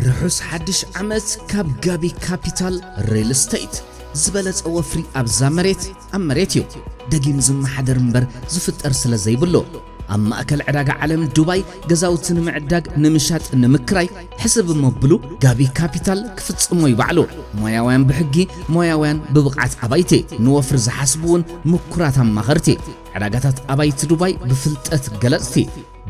ርሑስ ሓድሽ ዓመት ካብ ጋቢ ካፒታል ሪል ስቴት። ዝበለጸ ወፍሪ ኣብዛ መሬት ኣብ መሬት እዩ። ደጊም ዝመሓደር እምበር ዝፍጠር ስለ ዘይብሉ፣ ኣብ ማእከል ዕዳጋ ዓለም ዱባይ ገዛውቲ ንምዕዳግ፣ ንምሻጥ፣ ንምክራይ ሕስብ እሞ ብሉ፣ ጋቢ ካፒታል ክፍጽሞ እዩ ባዕሉ። ሞያውያን ብሕጊ፣ ሞያውያን ብብቕዓት ኣባይቲ፣ ንወፍሪ ዝሓስቡ እውን ምኩራት ኣማኸርቲ። ዕዳጋታት ኣባይቲ ዱባይ ብፍልጠት ገለጽቲ፣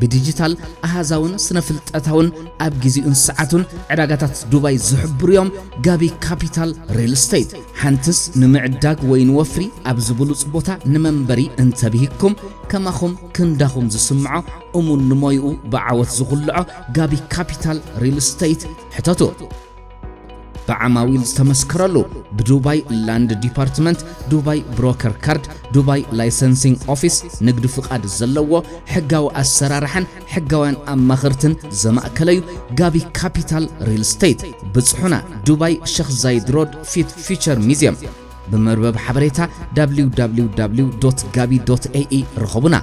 ብዲጂታል ኣሃዛውን ስነ-ፍልጠታውን ኣብ ግዜኡን ሰዓቱን ዕዳጋታት ዱባይ ዝሕብሩ እዮም። ጋቢ ካፒታል ሪል ስቴት። ሓንትስ ንምዕዳግ ወይ ንወፍሪ ኣብዚ ብሉጽ ቦታ ንመንበሪ እንተብሂግኩም፣ ከማኹም ክንዳኹም ዝስምዖ እሙን ንሞይኡ ብዓወት ዝኹልዖ ጋቢ ካፒታል ሪል ስቴት ሕተቱ። ብዓማዊል ዝተመስከረሉ፣ ብዱባይ ላንድ ዲፓርትመንት፣ ዱባይ ብሮከር ካርድ፣ ዱባይ ላይሰንሲንግ ኦፊስ፣ ንግዲ ፍቓድ ዘለዎ፣ ሕጋዊ ኣሰራርሓን ሕጋውያን ኣማኸርትን ዘማእከለዩ። ጋቢ ካፒታል ሪል ስቴት። ብጽሑና፣ ዱባይ ሸኽ ዛይድ ሮድ ፊት ፊቸር ሚዝየም። ብመርበብ ሓበሬታ www.gabi.ae ርኸቡና፣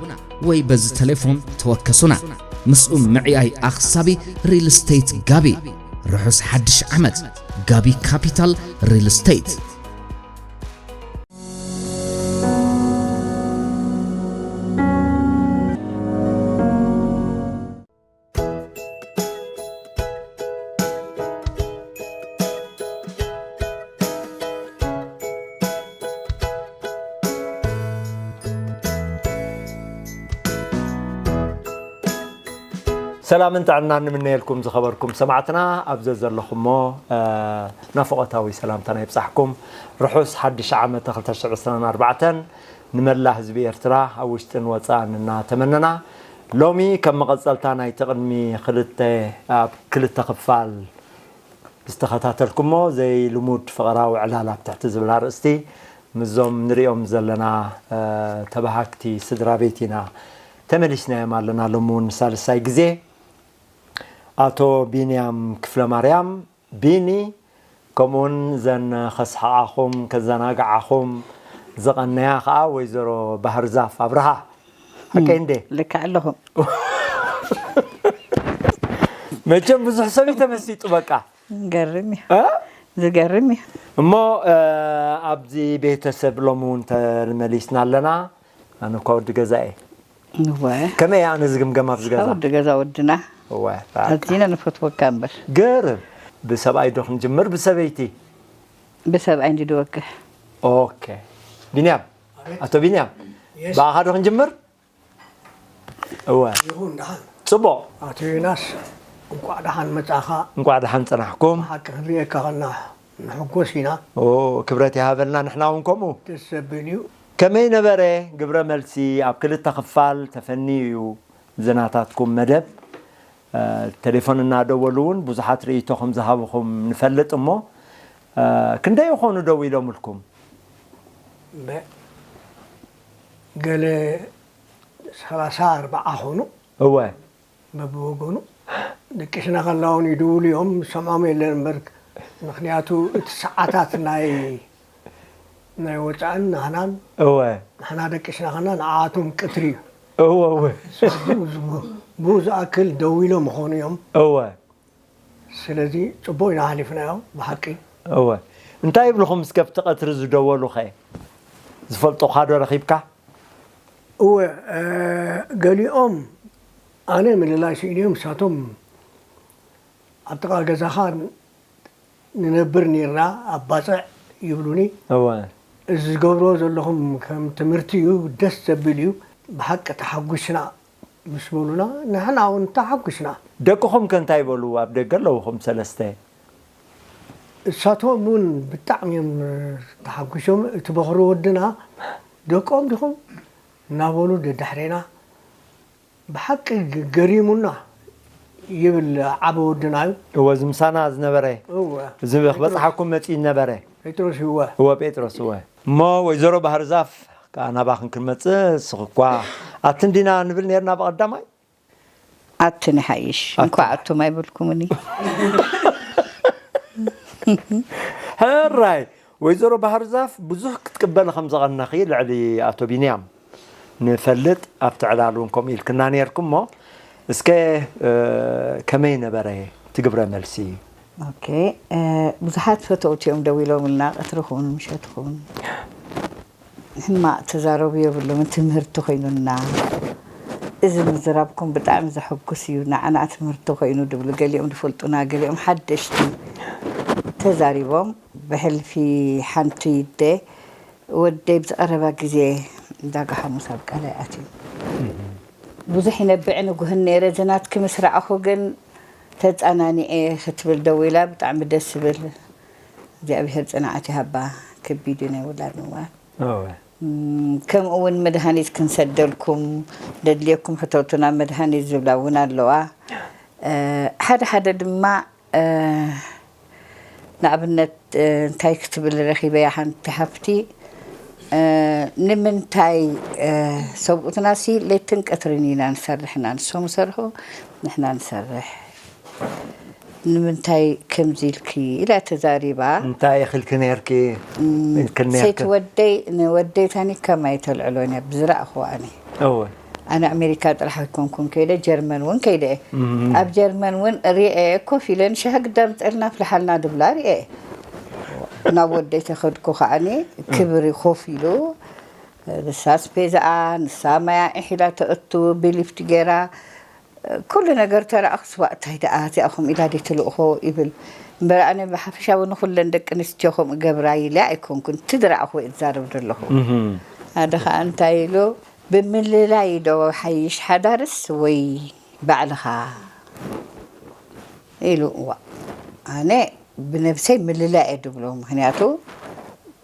ወይ በዚ ቴሌፎን ተወከሱና። ምስኡ ምዕያይ ኣኽሳቢ ሪል ስቴት ጋቢ። ርሑስ ሓድሽ ዓመት። ጋቢ ካፒታል ሪል ስቴት። ሰላምን ጥዕናን ንምነየልኩም ዝኸበርኩም ሰማዕትና፣ ኣብ ዘዘለኹሞ፣ እ፣ ናፍቖታዊ ሰላምታና ይብጻሕኩም። ርሑስ ሓድሽ ዓመት ክልተ ሽሕን ዕስራን ኣርባዕተን ንመላ ህዝቢ ኤርትራ ኣብ ውሽጥን ወጻእን እናተመነና፣ ሎሚ ከም መቐጸልታ ናይቲ ቅድሚ ክልተ፣ ኣብ ክልተ ክፋል ዝተኸታተልኩሞ ዘይልሙድ ፍቕራዊ ዕላል ኣብ ትሕቲ ዝብል ኣርእስቲ ምስዞም ንሪኦም ዘለና፣ እ፣ ተባሃግቲ ስድራ ቤት ኢና ተመሊስናዮም ኣለና። ሎሚ እውን ንሳልሳይ ግዜ ኣቶ ቢንያም ክፍለማርያም፣ ቢኒ፣ ከምኡውን ዘን ከስሕቓኹም፣ ከዘናግዓኹም ዝቐነያ ኸኣ ወይዘሮ ባህርዛፍ ኣብርሃ። ሓቀይ እንዴ? ልክዕ ኣለኹም። መቸም ብዙሕ ሰብ እዩ ተመሲጡ በቃ። ዝገርም እዩ። እ? ዝገርም እዩ። እሞ፣ እ፣ ኣብዚ ቤተሰብ ሎሚ እውን ተመሊስና ኣለና። ኣነ እኳ ወዲ ገዛ እየ። እወ። ከመይ እየ ኣነ ዝግምገም ኣብዚ ገዛ? ወዲ ገዛ ወድና። እወ፣ በቃ። ኣዚና ንፈትወካ እምበር። ገርም። ብሰብኣይ ዶ ክንጅምር፣ ብሰበይቲ? ብሰብኣይ እንዲ ድወግሕ። ኦኬ። ቢንያም፣ ኣቶ ቢንያም፣ የስ። ብኣኻ ዶ ክንጅምር? እወ። ይኹን ደሓን። ጽቡቕ። ኣቶ ዮናስ፣ እንቋዕ ደሓን መጻኻ። እንቋዕ ደሓን ጸናሕኩም። ብሓቂ ክንርእየካ ከለና ንሕጎስ ኢና። ኦ፣ ክብረት ይሃበልና፣ ንሕና እውን ከምኡ። ደስ ዘብል እዩ። ከመይ ነበረ ግብረ መልሲ? ኣብ ክልተ ክፋል ተፈንዩ እዩ ዝናታትኩም መደብ። እ፣ ቴሌፎን እናደወሉ እውን ብዙሓት ርእይቶ ከም ዝሃብኹም ንፈልጥ እሞ፣ እ፣ ክንደይ ይኾኑ ደዊሎምልኩም? በ-፣ ገለ ሰላሳ ኣርባዓ ኾኑ። እወ። በብወገኑ ደቂስና ከላ እውን ይድውሉ እዮም፣ ዝሰምዖም የለን እምበር፣ ምኽንያቱ እቲ ሰዓታት ናይ፣ ናይ ወጻእን ናህናን፣ እወ። ንሕና ደቂስና ከና ንዓኣቶም ቅትሪ እዩ። እወ፣ እወ። ስለዚ ብኡ ዝ-፣ ብኡ ዝኣክል ደው ኢሎም ይኾኑ እዮም። እወ። ስለዚ ጽቡቕ ኢና ሓሊፍናዮ ብሓቂ። እወ። እንታይ ይብልኹም እስከ ኣብቲ ቀትሪ ዝደወሉኸ? ዝፈልጡኻ ዶ ረኺብካ? እወ፣ እ፣ ገሊኦም ኣነ ምልላይ ስኢነዮም፣ ንሳቶም ኣብ ጥቓ ገዛኻ ንነብር ኔርና ኣብ ባጽዕ ይብሉኒ። እወ። እዚ ዝገብርዎ ዘለኹም ከም ትምህርቲ እዩ፣ ደስ ዘብል እዩ። ብሓቂ ተሓጒስና ምስ በሉና፣ ንሕና እውን ተሓጒስና። ደቅኹም ከ እንታይ በሉ? ኣብ ደገ ኣለዉ እኹም ሰለስተ። እሳቶም እውን ብጣዕሚ እዮም ተሓጒሶም። እቲ በኹሪ ወድና፣ "ደቆም ዲኹም?" እናበሉ ደድሕሬና፣ "ብሓቂ ግ-፣ ገሪሙና" ይብል ዓቢ ወድና እዩ። እወ፣ እዚ ምሳና ዝነበረ፣ እወ። እዚ ጴጥሮስ። ክበጽሓኩም መጺኡ ነበረ። ጴጥሮስ እወ። እወ፣ ጴጥሮስ እወ። እሞ ወይዘሮ ባህርዛፍ፣ ከኣ ናባኽን ክንመጽእ፣ ንስኺ እኳ ኣትን ዲና ንብል ኔርና ብቐዳማይ? ኣትን ይሓይሽ። ኣትን። እንኳዕ ኣቱም ኣይበልኩምኒ። ሕራይ፣ ወይዘሮ ባህርዛፍ ብዙሕ ክትቅበሊ ከም ዘቐነኺ ልዕሊ ኣቶ ቢንያም ንፈልጥ፣ ኣብቲ ዕላል እውን ከምኡ ኢልክና ኔርኩም እሞ፣ እስከ፣ እ፣ ከመይ ነበረ እቲ ግብረ መልሲ? ኦኬ፣ እ፣ ብዙሓት ፈተውቲ እዮም ደዊሎምልና፣ ቀትሪ ኹን ምሸት ኹን። ሕማቕ ተዛረቡ የብሉምን፣ ትምህርቲ ኮይኑና። እዚ ምዝራብኩም ብጣዕሚ ዘሐጉስ እዩ፣ ንዓና ትምህርቲ ኮይኑ ድብሉ፣ ገሊኦም ዝፈልጡና፣ ገሊኦም ሓደሽቲ ተዛሪቦም። ብሕልፊ ሓንቲ ይደ ወደይ ብዝቐረባ ግዜ ዳጋ ሓሙስ ኣብ ቃላይ ኣትዩ። ብዙሕ ይነብዕ ንጉህን ነይረ፣ እዚ ናትኪ ምስ ረኣኹ ግን ተጻናኒዐ ክትብል ደው ኢላ፣ ብጣዕሚ ደስ ዝብል። እግዚኣብሔር ጽንዓት ይሃባ፣ ከቢድ እዩ ናይ ውላድ ምዋል። እወ። እም፣ ከምኡ እውን መድሃኒት ክንሰደልኩም ደድልየኩም ሕተቱና፣ መድሃኒት ዝብላ እውን ኣለዋ። እ፣ ሓደ ሓደ ድማ፣ እ፣ ንኣብነት፣ እ፣ እንታይ ክትብል ረኺበያ ሓንቲ ሓፍቲ፣ እ፣ ንምንታይ፣ እ፣ ሰብኡትናሲ ለይትን ቀትርን ኢና ንሰርሕ፣ ኢና ንሶም ይሰርሑ፣ ንሕና ንሰርሕ፣ ንምንታይ ከምዚ ኢልኪ? ኢላ ተዛሪባ። እንታይ ኢኺ ኢልኪ ነይርኪ? እም፣ ኢልኪ ነይርኪ? ሰይቲ ወደይ፣ ንወደይ ታኒካ ማይ ተልዕሎ እያ ብዝረኣኹዋ ኣነ። እወ። ኣነ ኣሜሪካ ጥራሕ ኣይኮንኩን ከይደ፣ ጀርመን እውን ከይደ እየ። እም። ኣብ ጀርመን እውን ሪኤ፣ ኮፍ ኢለን ሻሂ ግዳ ምፀልና ኣፍልሓልና ድብላ ሪኤ። ናብ ወደይ ተኸድኩ ከዓኒ፣ ክብሪ ኮፍ ኢሉ፣ ንሳ ስፔዛኣ፣ ንሳ ማያ ኢሒላ ተእቱ፣ ብሊፍት ገይራ፣ ኩሉ ነገር ተራእኹ፣ ስዋ እንታይ ደኣ እዚኣ ከምኡ ኢላ ድየ ትልእኾ ይብል። እምበር ኣነ ብሓፈሻዊ ንኹለን ደቂ ኣንስትዮ ከምኡ ገብራ ኢለ ኣይኮንኩን፣ እቲ ዝረኣኹ እየ ዝዛረብ ዘለኹ። እም። ሓደ ኸዓ እንታይ ኢሉ፣ ብምልላይ ዶ ሓይሽ ሓዳርስ ወይ ባዕልኻ? ኢሉ። እዋ፣ ኣነ ብነብሰይ ምልላይ እየ ድብሎ። ምኽንያቱ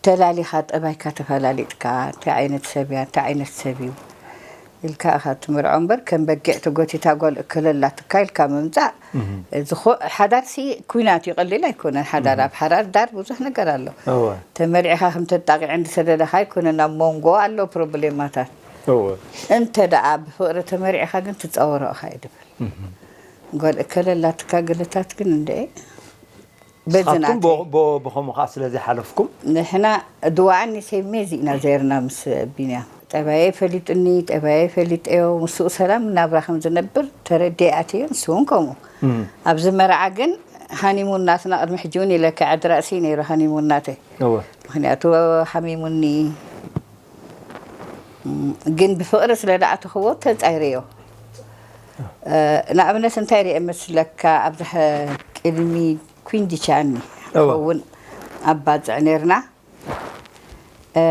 ተላሊኻ ጠባይካ ተፈላሊጥካ፣ እንታይ ዓይነት ሰብ እያ፣ እንታይ ዓይነት ሰብ እዩ ኢልካ ኢኻ ትምርዖ እምበር፣ ከም በጊዕ ተጎቲታ ጓል እከለላትካ ኢልካ ምምጻእ፣ እም። እዚ ኾ-፣ ሓዳርሲ ኩናት እዩ፣ ቀሊል ኣይኮነን። ሓዳር፣ እም። ኣብ ሓዳር ዳር ብዙሕ ነገር ኣሎ። እወ። ተመሪዕኻ ከም ተጣቂዐ እንድሰደደኻ ኣይኮነን፣ ኣብ መንጎ ኣሎ ፕሮብሌማታት። እወ። እንተ ደኣ ብፍቕሪ ተመሪዕኻ ግን ትጻወሮ ኢኻ እዩ ድብል። እም። ጓል እከለላትካ ገለታት ግን እንደ በዚ ንስኻትኩም ናተይ። ብ-፣ ብ-፣ ብኸምኡ ኸዓ ስለ ዘይሓለፍኩም? ንሕና ድዋኣኒ ሴሜዚ ኢና ዘይርና ምስ ቢንያም። ጠባየይ ፈሊጡኒ፣ ጠባየይ ፈሊጠዮ፣ ምስኡ ሰላም ናብራ ከም ዝነብር ተረዲኤ ኣትየ፣ ንሱ እውን ከምኡ። እም። ኣብዚ መርዓ ግን ሃኒሙን ናትና ቅድሚ ሕጂ እውን ኢለካ፣ ዕድ ራእሲ ነይሩ ሃኒሙን ናተይ። እወ። ምኽንያቱ ሓሚሙኒ። እም፣ ግን ብፍቕሪ ስለ ደኣተኽዎ ተጻይረዮ። እ፣ ንኣብነት እንታይ ርኤ መስለካ፣ ኣብዚ ሐ-፣ ቅድሚ ኩንዲቻኒ እወ። ኸውን ኣብ ባጽዕ ነርና። እ፣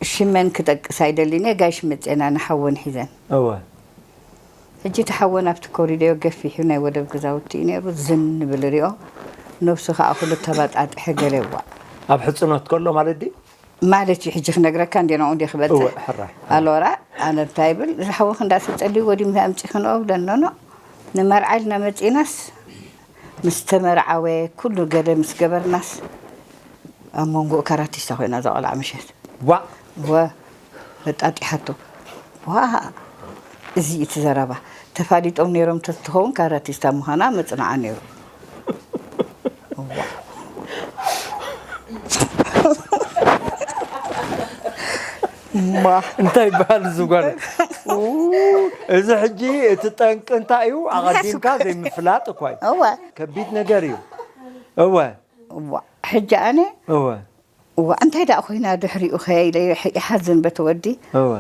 ሽመን ክጠቅስ ኣይደልን እየ፣ ጋሽ መጼና ንሓወን ሒዘን። እወ። ሕጂ እቲ ሓወን ኣብቲ ኮሪደዮ ገፊሑ ናይ ወደብ ገዛውቲ እዩ ነይሩ፣ ዝን ንብል ሪኦ፣ ነብሱ ኸዓ ኩሉ ተባጣጥሐ ገለ እዋ። ኣብ ሕጽኖት ከሎ ማለት ድዩ? ማለት እዩ፣ ሕጂ ክነግረካ እንዴ፣ ናብኡ እንዴ ክበጽሕ። እወ፣ ሕራይ። ኣሎራ፣ ኣነ እንታይ ይብል፣ እዚ ሓወኽ እንዳሰጸልዩ ወዲም ኣምጺ ክንኦ ብለኖ፣ ኖ፣ ንመርዓ ኢልና መጺናስ፣ ምስ ተመርዓወ፣ ኩሉ ገለ ምስ ገበርናስ፣ ኣብ መንጎኡ ካራቲስታ ኮይና እዛ ቆልዓ ምሸት። ዋእ! ወ-፣ በጣጢሓቶ። ዋ፣ እዚ እቲ ዘረባ። ተፋሊጦም ነይሮም ተትኸውን ካራቲስታ ምዃና መጽንዓ ነይሩ። ዋ። ማ። እንታይ ይበሃል እዚ ጓል? ኡ፣ እዚ ሕጂ እቲ ጠንቂ እንታይ እዩ? ኣቐዲምካ ዘይምፍላጥ እኳ እዩ። እወ። ከቢድ ነገር እዩ። እወ። እዋ፣ ሕጂ ኣነ እወ። እዋ፣ እንታይ ደኣ ኮይና ድሕሪኡ ከ ኢለ ይሕ-፣ ይሓዝን በቲ ወዲ። እወ።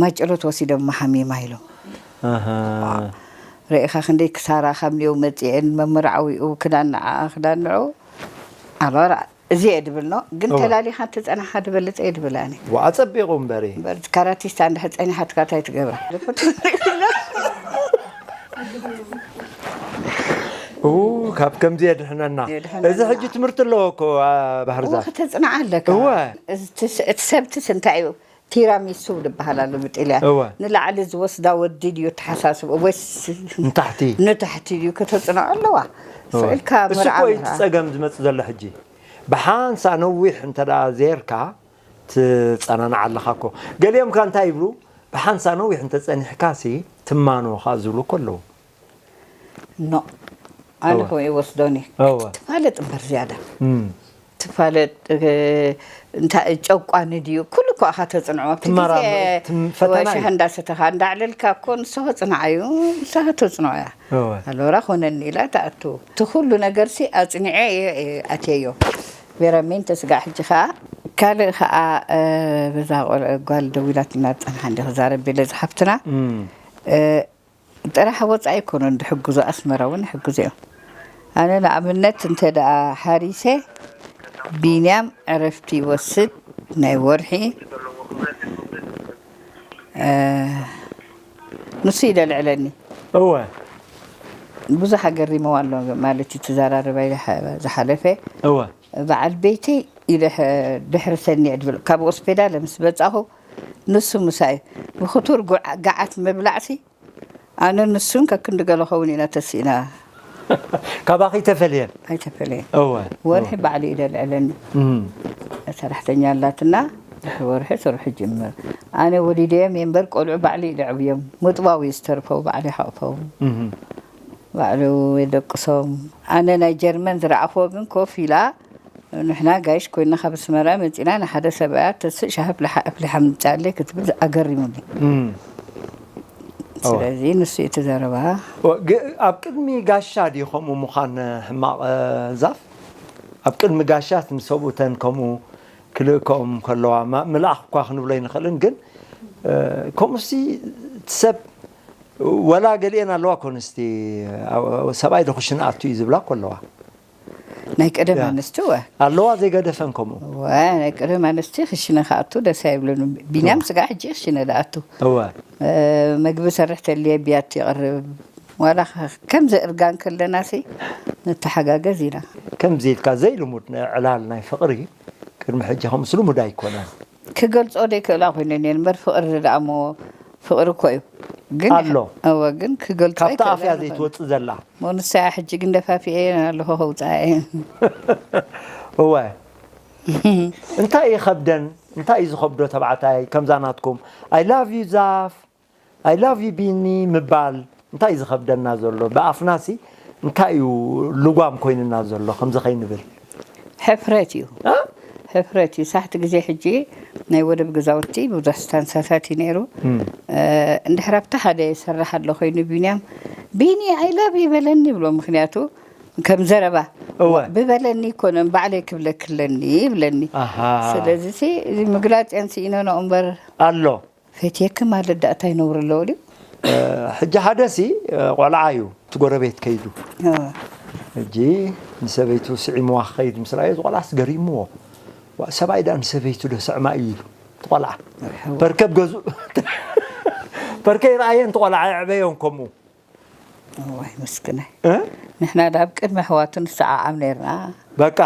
ማይ ጨሎት ወሲዶም መሓሚማ ኢሎም። ኣሃ። ርኢኻ ክንደይ ክሳራ ካብ ኔው መጺኤን መመርዓዊኡ ክዳን ንዓኣ ክዳን ንዑ። ኣሎራ፣ እዚ እየ ድብል ኖ፣ ግን እወ። ተላሊኻ እንተጸናሕካ ዝበለጸ እየ ድብል ኣነ። ዋኣ፣ ጸቢቑ እምበሪ። እምበር ካራቲስታ እንድሕር ጸኒሓትካ እንታይ ትገብራ? ኡ፣ ካብ ከምዚ የድሕነና። የድሕነና። እዚ ሕጂ ትምህርቲ ኣለዎ እኮ፣ ኣ፣ ባህር እወ፣ ዛፍ። ከተጽንዓ ኣለካ። እወ። እዚ ትስ-፣ እቲ ሰብትስ እንታይ እዩ? ቲራሚሱ ዝበሃል ኣሎ ብጥልያን። እወ። ንላዕሊ ዝወስዳ ወዲ ድዩ ተሓሳስብ? ወይስ ንታሕቲ? ንታሕቲ ድዩ? ከተጽንዖ ኣለዋ። እወ። ስኢልካ እሱ መርዓ እኮ እዩ እቲ ምርዓ። ጸገም ዝመጽእ ዘሎ ሕጂ። ብሓንሳ ነዊሕ እንተ ደኣ ዜርካ ትጸናናዕ ኣለኻ እኮ። ገሊኦም ከ እንታይ ይብሉ? ብሓንሳ ነዊሕ እንተ ጸኒሕካሲ ትማኖ ከኣ ዝብሉ እኮ ኣለዉ። ኖ። ኣነ እወ። ከምኡ ይወስዶኒ። እወ። ትፋለጥ እምበር ዝያዳ። እም። ትፋለጥ፣ እ፣ እንታ-፣ ጨቋኒ ድዩ? ኩሉ እኳ ኢኻ ተጽንዖ። ኣብቲ ግዜ ትመራመ-፣ ትም-፣ ፈተና ወይ ሻሂ እዩ። እንዳሰተኻ እንዳዕለልካ እኮ ንስኻ ጽንዓ እዩ፣ ንስኻ ተጽንዖ እያ። እወ። ኣሎራ ኮነኒ ኢላ ትኣቱ። እቲ ኩሉ ነገርሲ ኣጽኒዐ እየ፣ እየ ኣትየዮ። ቬራሜንተ ስጋዕ ሕጂ ኸኣ ካልእ ኸኣ፣ እ፣ በዛ ቆልዑ ጓል ደዊላትና ጸንሓ እንዲ ክዛረብ ኢለ ዝሓፍትና፣ እም። እ፣ ጥራሕ ወጻኢ ኣይኮኑን ዝሕግዙ፣ ኣስመራ እውን ይሕግዙ እዮም። ኣነ ንኣብነት እንተ ደኣ ሓሪሰ፣ ቢንያም ዕረፍቲ ይወስድ ናይ ወርሒ፣ እ፣ ንሱ ይደልዕለኒ። እወ። ብዙሕ ኣገሪመዋ ኣሎ ማለት እዩ፣ ትዘራረባ ኢለ ሓ-፣ ዝሓለፈ። እወ። በዓል ቤተይ ኢለ ሐ-፣ ድሕሪ ሰኒዕ ድብል ካብ ሆስፒታል ምስ በጻኹ፣ ንሱ ምሳይ ብኽቱር ጉዓ-፣ ገዓት ምብላዕሲ፣ ኣነ ንሱን ከክንዲ ገለ ኸውን ኢና ተሲእና። ካባኺ ተፈልየን? ኣይተፈልየን። እወ፣ ወርሒ እወ። ባዕሉ እዩ ደልዕለኒ። እም። ሰራሕተኛ ኣላትና፣ ድሕሪ ወርሒ ስርሑ ይጅምር። ኣነ ወሊደዮም እየ እምበር ቆልዑ ባዕሉ እዩ ደዕብዮም። ምጥባው እዩ ዝተርፈው፣ ባዕሉ ይሓቕፈው። እም። ባዕሉ የደቅሶም። ኣነ ናይ ጀርመን ዝረኣኽዎ ግን ኮፍ ኢላ፣ ንሕና ጋይሽ ኮይና ካብ ኣስመራ መጺና ንሓደ ሰብኣያ ተስእ ሻሂ ኣፍሊሓ፣ ኣፍሊሓ ምምጻኣለይ ክትብል ኣገሪሙኒ። እም። እወ። ስለዚ ንሱ እዩ እቲ ዘረባ። ወ-፣ ግ-፣ ኣብ ቅድሚ ጋሻ ድዩ ከምኡ ምዃን ሕማቕ፣ እ፣ ዛፍ? ኣብ ቅድሚ ጋሻ እቲ ንሰብኡተን ከምኡ ክልእከኦም ከለዋ ማ-፣ ምልኣኽ እኳ ክንብሎ ኣይንኽእልን፣ ግን፣ እ፣ ከምኡሲ እቲ ሰብ ወላ ገሊአን ኣለዋ እኮ ኣንስቲ፣ እ፣ ሰብኣይ ዶ ክሽነ ኣቱ እዩ ዝብላ እኮ ኣለዋ። ናይ ቀደም ያ። ኣንስቲ እወ። ኣለዋ ዘይገደፈን ከምኡ። እወ፣ ናይ ቀደም ኣንስቲ ክሽነ ክኣቱ ደስ ኣይብለኑ። ቢንያም እወ። ስጋ ሕጂ ክሽነ ዝኣቱ። እወ። እ፣ መግቢ ሰርሕ ተልየ ብያቲ ይቕርብ። ዋላ ከ-፣ ከምዚ እርጋን ከለናሲ ንተሓጋገዝ ኢና። ከምዚ ኢልካ ዘይልሙድ ናይ ዕላል ናይ ፍቕሪ ቅድሚ ሕጂ ከምኡስ ልሙድ ኣይኮነን። ክገልጾ ዘይክእላ ኮይነን እየን እምበር ፍቕሪ ደኣ እሞ ፍቕሪ እኮ እዩ። ግን ኣሎ። እወ፣ ግን ክገልጾ ካብቲ ኣይክእላን ኣፍያ እኮ። ዘይትወጽእ ዘላ። እሞ ንሳ እያ ሕጂ ግን ደፋፊኤ ኣለኹ ከውጽኣ እየ። እወ። እንታይ ይኸብደን? እንታይ እዩ ዝኸብዶ ተባዕታይ ከምዛ ናትኩም? I love you ዛፍ፣ I love you ቢኒ ምባል እንታይ እዩ ዝኸብደና ዘሎ? ብኣፍናሲ እንታይ እዩ ልጓም ኮይንና ዘሎ ከምዚ ከይንብል? ሕፍረት እዩ። እ? ሕፍረት እዩ። ሳሕቲ ግዜ ሕጂ ናይ ወደብ ገዛውቲ ብዙሕ ስታንሳታት እዩ ነይሩ። እም። እ፣ እንድሕር ኣብቲ ሓደ ይሰርሕ ኣሎ ኮይኑ ቢንያም፣ "ቢኒ፣ I love you በለኒ" ይብሎ። ምኽንያቱ ከም ዘረባ፣ እወ። "ብበለኒ ኣይኮነን፣ ባዕለይ ክብለኪ ኣለኒ" ይብለኒ። ኣሃ። ስለዚሲ፣ እዚ ምግላጽ እየን ስኢነንኦ እምበር ኣሎ። ፈትየኪ ማለት ደኣ እንታይ ነውሪ ኣለዎ ድዩ? እ፣ ሕጂ ሓደሲ፣ እ፣ ቆልዓ እዩ፣ እቲ ጎረቤት ከይዱ። እወ። ሕጂ ንሰበይቱ ስዒምዋ ክኸይድ ምስ ረኣዮ፣ እዚ ቆልዓስ ገሪምዎ። "ዋ፣ ሰብኣይ ደኣ ንሰበይቱ ዶ ስዕማ እዩ?" ኢሉ። እቲ ቆልዓ። መርሓባ። ፐርከ ኣብ ገዝኡ፣ ፐርከ ይረኣየን፣ እቲ ቆልዓ የዕበዮን ከምኡ። እዋይ፣ ምስክናይ። እ? ንሕና ደኣ ኣብ ቅድሚ ኣሕዋቱ ንሰዓዓም ነይርና። በቃ።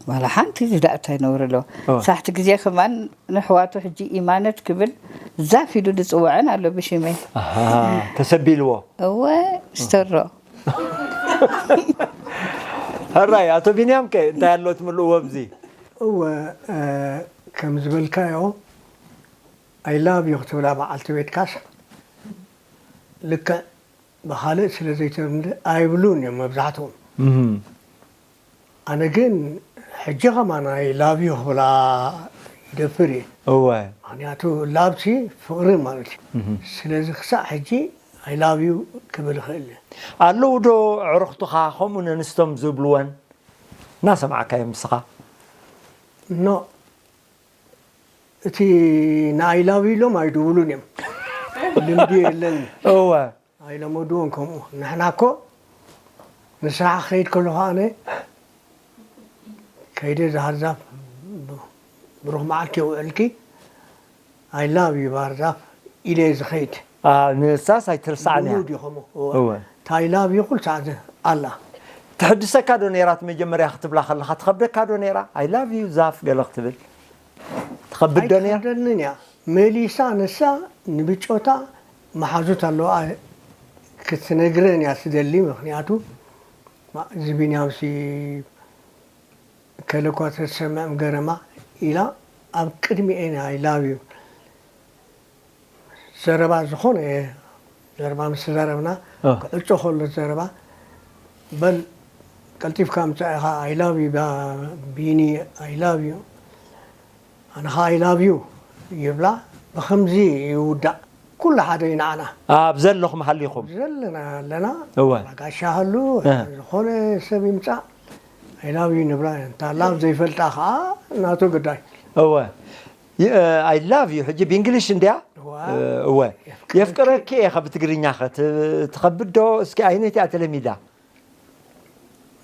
ዋላ ሓንቲ እዚ ደኣ እንታይ ነውሪ ኣለዎ? እወ። ሳሕቲ ግዜ ከማን ንኣሕዋቱ ሕጂ ኢማነት ክብል ዛፍ ኢሉ ዝጽውዐን ኣሎ ብሽመይ። ኣሃ፣ ተሰቢልዎ። እወ፣ ስተሮ። ሕራይ፣ ኣቶ ቢንያም ከ እንታይ ኣሎ ትምልእዎ ኣብዚ? እወ፣ እ፣ ከም ዝበልካዮ፣ "I love you" ክትብላ በዓልቲ ቤትካስ ልክዕ ብኻልእ ስለ ዘይተለምደ ኣይብሉን እዮም መብዛሕትኦም። እም። ኣነ ግን ሕጂ ከማን "I love you" ክብላ ይደፍር እየ። እወ። ምኽንያቱ ላቭሲ ፍቕሪ ማለት እዩ። እም። ስለዚ ክሳዕ ሕጂ "I love you" ክብል እኽእል እየ። ኣለዉ ዶ ኣዕሩኽትኻ ከምኡ ነንስቶም ዝብልወን? እናሰማዕካዮም ንስኻ? ኖ። እቲ "I love you" ኢሎም ኣይድውሉን እዮም። ልምዲ የለን። እወ። ኣይለመድዎን ከምኡ። ንሕና እኮ ንስራሕ ክኸይድ ከለኹ ኣነ ከይደ እዛ ሃርዛፍ ብ-፣ ብሩኽ መዓልቲ የውዕልኪ፣ "I love you ባህርዛፍ" ኢለ እየ ዝኸይድ። አ፣ ንሳስ ኣይትርስዓን እያ። ልሙድ እዩ ከምኡ። እወ። እወ። እታ "I love you" ኩሉ ሰዓት ኣላ። ትሕድሰካ ዶ ነይራ እቲ መጀመርያ ክትብላ ከለኻ? ትኸብደካ ዶ ነይራ? "I love you ዛፍ" ገለ ክትብል? ትኸብድ ዶ ነይራ? ኣይትኸብደንን እያ። መሊሳ ንሳ ንብጮታ መሓዙት ኣለዋ ክትነግረን እያ ትደሊ። ምኽንያቱ፣ "ማ፣ እዚ ቢንያምሲ ከለ እኳ ተሰምዕም ገረማ" ኢላ ኣብ ቅድሚኤን "I love you" ዘረባ ዝኾነ ዘረባ ምስ ተዛረብና፣ እ። ክዕጾ ከሎ ዘረባ፣ "በል ቀልጢፍካ ምጻእ ኢኻ፣ I love you ባ-፣ ቢኒ፣ I love you፣ ኣነ ኸኣ I love you" ይብላ። ብኸምዚ ይውዳእ። ኩሉ ሓደ እዩ ንዓና። ኣብ ዘለኹም ሃሊኹም። ዘለና ኣለና። እወ። ጋሻ ሃሉ እ። ዝኾነ ሰብ ይምጻእ I love you ንብላ። እንታ ላቭ ዘይፈልጣ ከዓ ናቱ ግዳይ። እወ። I love you ሕጂ ብእንግሊሽ እንድያ? እወ። እወ። የፍቅረኪ እየ ካብ ትግርኛ ኸ ትኸብድ ዶ? እስኪ ኣይነት እያ ተለሚዳ?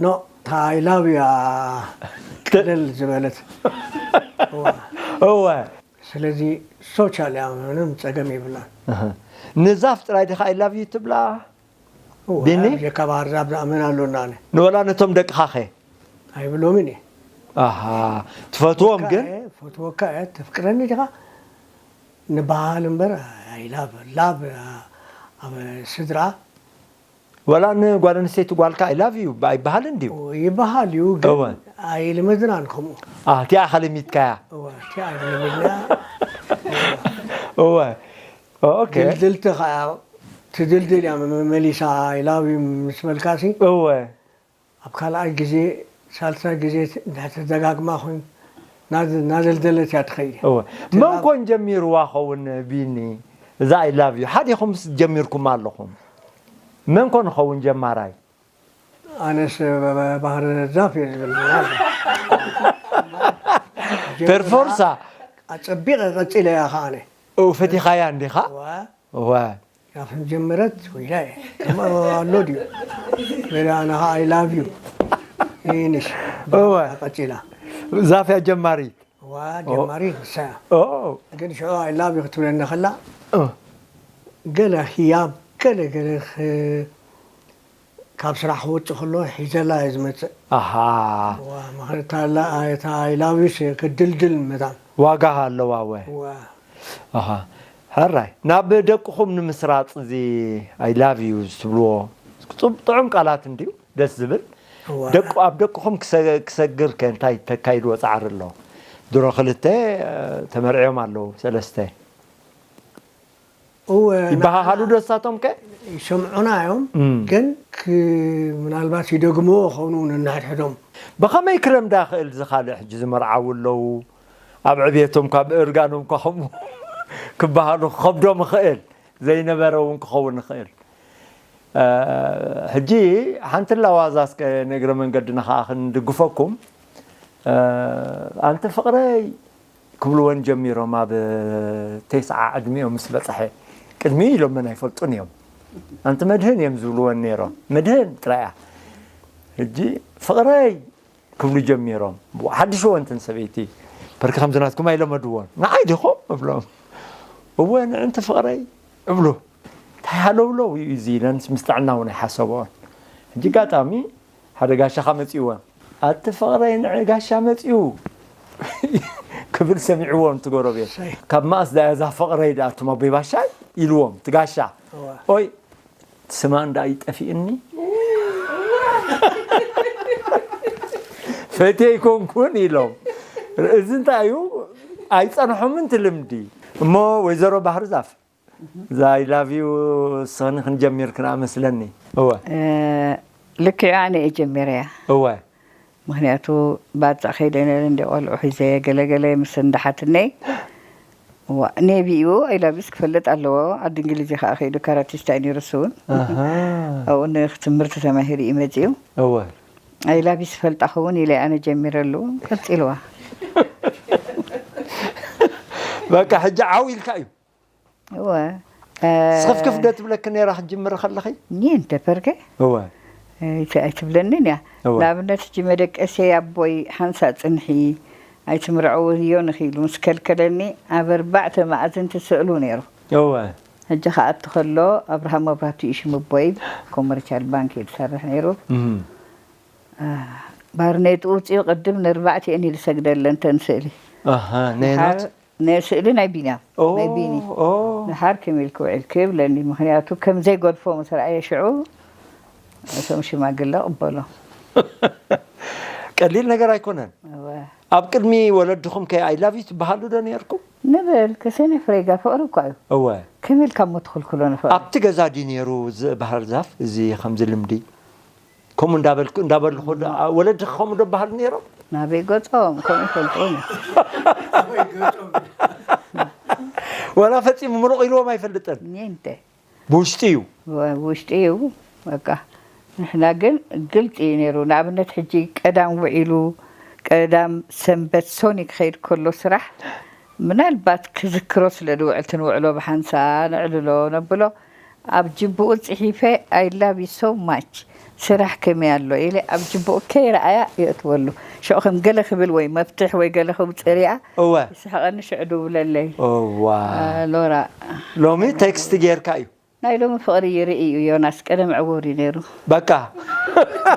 ኖ እታ I love you እያ ቅልል ዝበለት። እወ። እወ። ስለዚ ሶሻል እያ ምንም ፀገም የብላን። እህ። ንዛፍ ጥራይ ዲኻ I love you ትብላ? እወ፣ ቢኒ? ኣብ ጀካ ባህር ዛፍ ዝኣምን ኣሎ እና ኣነ። ንወላ ነቶም ደቅኻ ኸ? ኣይብሎምን እየ። ኣሃ ትፈትዎም ግን? እየ፣ ፈትወካ እየ፣ ተፍቅረኒ ዲኻ? ንበሃል እምበር I love ላቭ ኣብ ስድራ ወላ ንጓል ኣንስተይቲ ጓልካ I love you ኣይበሃልን ድዩ? ይበሃል እዩ ግን እወ። ኣይልምድናን ከምኡ። ኣህ እቲኣ ከለሚድካያ። እወ እቲኣ ልምድና እወ ኦኬ ድልድልቲ ከዓ ትድልድል እያ መመሊሳ I love you ምስ በልካሲ እወ ኣብ ካልኣይ ግዜ ሳልሳይ ግዜ እንዳተደጋግማ ኮይኑ ናዝ- ናዘልደለት እያ ትኸይድ። እወ መን ኮን ጀሚርዋ ኸውን ቢኒ እዛ I love you ሓዲኹምስ ጀሚርኩማ ኣለኹም መን ኮን ኸውን ጀማራይ ኣነስ ባህር ዛፍ እየ ዝብል ፐርፎርሳ ኣፀቢቐ ቀፂለ እያ ከዓ ኣነ ፈቲኻያ እንዲኻ ዋ እወ ያፍን ጀመረት ወይላ ከምኣ ኣሎ ድዩ ወላ ኣነ ከዓ I love you ይንሽ እወ ቀፂላ ዛፍያ ጀማሪት ዋ ጀማሪ ንሳ እያ ኦ ግን ሽዑ I love you ክትብለኒ ከላ ኦ ገለ ህያብ ገለ ገለ ክ- ካብ ስራሕ ክወፅእ ከሎ ሒዘላ እየ ዝመፅእ ኣሃ ዋ ምኽንያቱ ኣላ እታ I love you ሲ ክትድልድል መታን ዋጋ ኣለዋ ወ ዋ ኣሃ ሕራይ ናብ ደቅኹም ንምስራፅ እዚ I love you ትብልዎ ፅብ- ጥዑም ቃላት እንድዩ ደስ ዝብል እዋ ደቁ ኣብ ደቅኹም ክሰ- ክሰግር ከ እንታይ ተካይድዎ ፃዕሪ ኣሎ ድሮ ክልተ እ፣ ተመርዕዮም ኣለዉ ሰለስተ እወ ይበሃሃሉ ዶ እሳቶም ከ ይሰምዑና እዮም እም። ግን ክ- ምናልባት ይደግምዎ ኸውን እውን እንሕድሕዶም ብኸመይ ክለምዳ ክእል ዝኻልእ ሕጂ ዝመርዓዉ ኣለዉ ኣብ ዕብየቶም ካብ እርጋኖም ከኸምኡ ክበሃሉ ክኸብዶም ይኽእል ዘይነበረ እውን ክኸውን ይኽእል ሕጂ ሓንቲ ላዋዛ እስከ ንእግረ መንገድና ከዓ ክንድግፈኩም ኣንቲ ፍቕረይ ክብልወን ጀሚሮም ኣብ ቴስዓ ዕድሚኦም ምስ በፅሐ ቅድሚ ኢሎም መን ኣይፈልጡን እዮም ኣንቲ መድህን እዮም ዝብልወን ነይሮም መድህን ጥራያ ሕጂ ፍቕረይ ክብሉ ጀሚሮም ሓድሽ ወንትን ሰበይቲ በርኪ ከምዚ ናትኩም ኣይለመድዎን ንዓይ ዲኹም እብሎም እወ ንዕንቲ ፍቕረይ እብሉ እንታይ ሃለውለው እዩ እዚ ኢለን ምስ ጥዕና እውን ኣይሓሰብኦን ሕጂ ጋጣሚ ሓደ ጋሻኻ መፂእወን ኣቲ ፍቕረይ ንዒ ጋሻ መፂኡ ክብል ሰሚዕዎም እቲ ጎረቤት ካብ ማእስ ዳያ እዛ ፍቕረይ ዳኣ እቶም ኣቦይ ባሻይ ኢልዎም እቲ ጋሻ ኦይ ስማ እንዳ ይጠፊእኒ ፈትየ ይኮንኩን ኢሎም እዚ እንታይ እዩ ኣይፀንሖምን እቲ ልምዲ እሞ ወይዘሮ ባህር ዛፍ እዛ I love you ስኽኒ ክንጀሚር ክነኣ መስለኒ እወ ልክዕ ኣነ እየ ጀሚረያ እወ ምኽንያቱ ባፃ ከይደ ነረ እንደ ቆልዑ ሒዘ ገለገለ ምስ እንዳሓትነይ ዋ ኔቪ እዩ I love you ስ ክፈልጥ ኣለዎ ዓዲ እንግሊዝ ከኣ ከይዱ ካራቲስታ እዩ ነይሩ እሱ እውን ኣብኡ ንትምህርቲ ተማሂሩ እዩ መፂኡ እወ I love you ስ ፈልጣ ክውን ኢለ ኣነ ጀሚረሉ ቀፂልዋ በቃ ሕጂ ዓው ኢልካ እዩ እወ ስኽፍክፍ ዶ ትብለኪ ነይራ ክትጅምሪ ከለኺ? ኒን ተፈርገ እወ ኣይትብለንን እያ። ንኣብነት ሕጂ መደቀሰይ ኣቦይ ሓንሳእ ፅንሒ ኣይትምርዐውዮን ኢኺ ኢሉ ምስ ከልከለኒ ኣብ ኣርባዕተ መኣዝን ትስእሉ ነይሩ። እወ ሕጂ ክኣቱ ከሎ ኣብርሃም መብራህቱ እዩ ሽም ኣቦይ ኮመርሻል ባንክ እዩ ዝሰርሕ ነይሩ። ባርኔጡ ውፅኡ ቅድም ንኣርባዕቲኤን ኢሉ ሰግደለን ተን ስእሊ። ነየኖት? ስእሊ ናይ ቢንያም ናይ ቢኒ ድሓር ከመይ ኢልኪ ውዒልኪ ይብለኒ ምኽንያቱ ከም ዘይገድፎ ምስ ረኣየ ሽዑ እቶም ሽማግለ ቅበሎ ቀሊል ነገር ኣይኮነን ኣብ ቅድሚ ወለድኹም ከ I love you ትበሃሉ ዶ ነርኩም ንብል ከሰነ ፍሬጋ ፍቕሪ እኳ እዩ እወ ከመይ ኢልካ እሞ ትኽልክሎ ንፍቕሪ ኣብቲ ገዛ ድዩ ነይሩ እዚ ባህር ዛፍ እዚ ከምዚ ልምዲ ከምኡ እንዳበልኩ እንዳበልኹ ወለድኺ ከምኡ ዶ በሃሉ ነይሮም ናበይ ገፆም ከምኡ ይፈልጥዎም ወላ ፈጺሙ ምሩቕ ኢልዎም ኣይፈልጥን። ኒንተ ብውሽጢ እዩ። ውሽጢ እዩ። በቃ ንሕና ግን ግልፂ እዩ ነይሩ። ንኣብነት ሕጂ ቀዳም ውዒሉ ቀዳም ሰንበት ሶኒ ክኸይድ ከሎ ስራሕ ምናልባት ክዝክሮ ስለ ዝውዕል ትንውዕሎ ብሓንሳ ነዕልሎ ነብሎ ኣብ ጅብኡ ፅሒፈ I love you so much ስራሕ ከመይ ኣሎ ኢለ ኣብ ጅብኡ ከይረኣያ የእትወሉ ሽዑ ከም ገለ ክብል ወይ መፍትሕ ወይ ገለ ከውፅእ ሪኣ እወ ይስሕቐኒ ሽዑ ድውለለይ እዋ ሎራ ሎሚ ቴክስት ጌርካ እዩ ናይ ሎሚ ፍቕሪ ይርኢ እዩ ዮናስ ቀደም ዕውር እዩ ነይሩ በቃ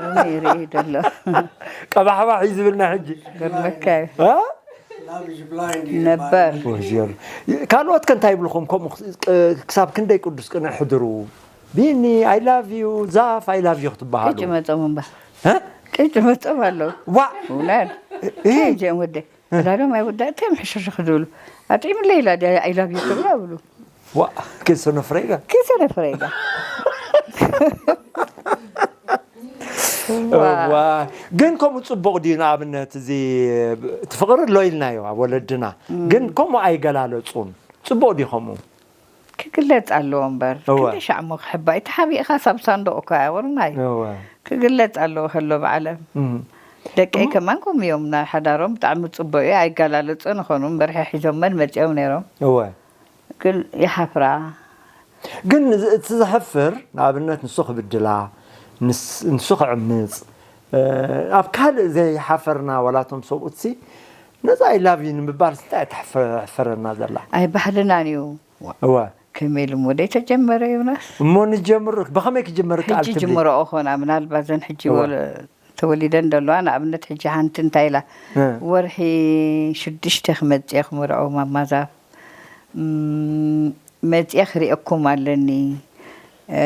ሎሚ ይርኢ እዩ ዘሎ ቀባሕባሕ እዩ ዝብልና ሕጂ ገርመካ እዩ እ? ነበር ወጀር ካልኦት ከ እንታይ ይብልኹም ከምኡ ክሳብ ክንደይ ቅዱስ ቅንዕ ሕድሩ ቢኒ I love you ዛፍ I love you ክትበሃሉ ቅጭ መፆም እምበር እ? ቅጭ መፆም ኣለዉ ዋ እውነት እ? ጀም ወደ ላሎም ኣይወዳእተም ሕሽርሽ ክድብሉ ኣጥዒምለይ ኢላ ድያ ኣይላቭ ዩ ክብላ ብሉ ዋ ክሰኖ ፍሬጋ ኪሰነ ፍሬጋ ዋ ግን ከምኡ ፅቡቕ ድዩ ንኣብነት እዚ እቲ ፍቕሪ ኣሎ ኢልናዮ ኣብ ወለድና ግን ከምኡ ኣይገላለፁን ፅቡቕ ድዩ ከምኡ ክግለፅ ኣለዎ እምበር እወ። ክንደይ ሻዕ እሞ ክሕባእ ተሓቢእኻ ሳብ ሳንዱቕ እኮ ኣያ ወርማይ እወ ክግለፅ ኣለዎ ከሎ ብዓለም እም። ደቀይ ከማን ከምኡ እዮም ናይ ሓዳሮም ብጣዕሚ ፅቡቅ እዩ ኣይጋላለፁ ንኾኑ እምበር ሒሒዞመን መፂኦም ነይሮም እወ ግን ይሓፍራ ግን እዚ- እቲ ዘሕፍር ንኣብነት ንሱ ክብድላ ንስ- ንሱ ክዕምፅ እ፣ ኣብ ካልእ ዘይሓፈርና ዋላቶም ሰብኡትሲ ነዛ I love you ንምባል እንታይ ተሕፈረና ዘላ ኣይ ባህልናን እዩ እወ ከመይ ኢሉ እሞ ደይ ተጀመረ ዮናስ እሞ ንጀምር ብኸመይ ክጅመር ቃል ሕጂ ትብሊ ጅምረኦ ኾን ኣብ ምናልባት ዘን ሕጂ እወ። ወለ- ተወሊደን ዘለዋ ንኣብነት ሕጂ ሓንቲ እንታይ ኢላ እ፣ ወርሒ ሽዱሽተ ክመፅእ ክምርዖ ማማዛፍ እም፣ መፅየ ክሪአኩም ኣለኒ እ፣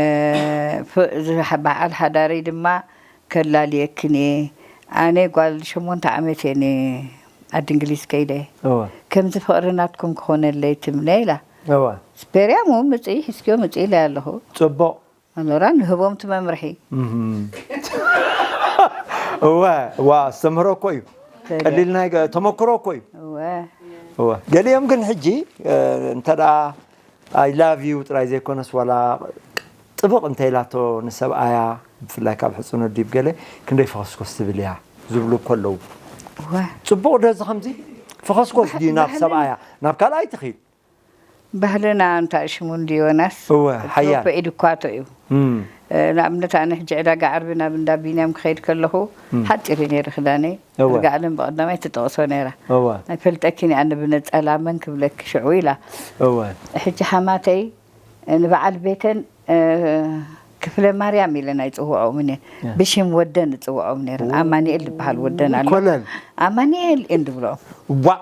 ፍ- ዝሓ- በዓል ሓዳረይ ድማ ከላልየክን እየ ኣነ ጓል ሸሞንተ ዓመት እየ ን- ዓዲ እንግሊዝ ከይደ እወ ከምዚ ፍቕሪ ናትኩም ክኾነለይ ትምነ ኢላ እወ ስፔርያሙ ምፅኢ ሒዝክዮ ምፅኢ ኢለ ኣለኹ ፅቡቕ ኣኖራ ንህቦም ትመምርሒ እህም። እወ ዋ ኣስተምህሮ እኮ እዩ ቀሊል ናይ ገ- ተመክሮ እኮ እዩ እወ እወ ገሊኦም ግን ሕጂ እ፣ እንተ ደኣ I love you ጥራይ ዘይኮነስ ዋላ ጥብቕ እንተ ኢላቶ ንሰብኣያ ብፍላይ ካብ ሕፅኖ ዲብ ገለ ክንደይ ፈኸስኮስ ትብል እያ ዝብሉ እኮ ኣለዉ እወ ፅቡቕ ዶ እዚ ከምዚ ፈኸስኮስ ድዩ ናብ ባህልና- ሰብኣያ ናብ ካልኣይ ትኽድ ባህልና እንታይ ሽሙ እንዲ ዮናስ እወ፣ ሓያል። ፕሮፖ ኤዱኳቶ እዩ እም፣ እ፣ ንኣብነት ኣነ ሕጂ ዕዳጋ ዓርቢ ናብ እንዳ ቢንያም ክኸይድ ከለኹ ሓፂር እዩ ነይሩ ክዳነይ እወ። ርጋ ዓለም ብቐዳማይ ትጠቕሶ ነይራ እወ ኣይፈልጠኪን እየ ኣነ ብነፀላ መን ክብለኪ ሽዑ ኢላ እወ ሕጂ ሓማተይ ንበዓል ቤተን እ፣ ክፍለ ማርያም ኢለን ኣይፅውዖምን እየ ብሽም ወደን እፅውዖም ነይረን ኣማኒኤል ዝበሃል ወደን ኣሎ ኮለል ኣማኒኤል እየን ዝብልኦም ዋ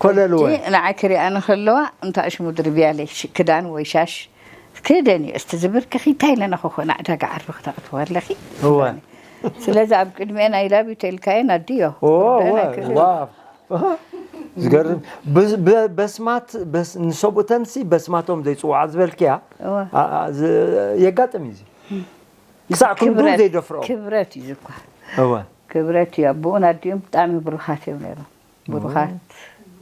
ኮለል ወ ንዓይ ክሪኣኒ ከለዋ እንታይ ሽሙ ድርብያለይ ክዳን ወይ ሻሽ ክደን እዩ እስቲ ዝብርክኺ እንታይ ኢለና ክኾን ዕዳጋ ዓርቢ ክተቕትዋ ኣለኺ እወ ስለዚ ኣብ ቅድሚአን ኣይላብ ተልካየን ኣድዮ ኦ፣ ዋ ዝገርም በ- በ- በስማት በስ- ንሰብኡተንሲ በስማቶም ዘይፅውዓ ዝበልክያ እወ። ኣ- ኣ- ዝ- የጋጥም እዩ እዚ ክሳዕ ክንዱ ክብረት- ዘይደፍረኦ ክብረት እዩ ዝኳ እወ ክብረት እዩ ኣቦኡን ኣዲኦም ብጣዕሚ ብሩኻት እዮም ነይሮም ብሩኻት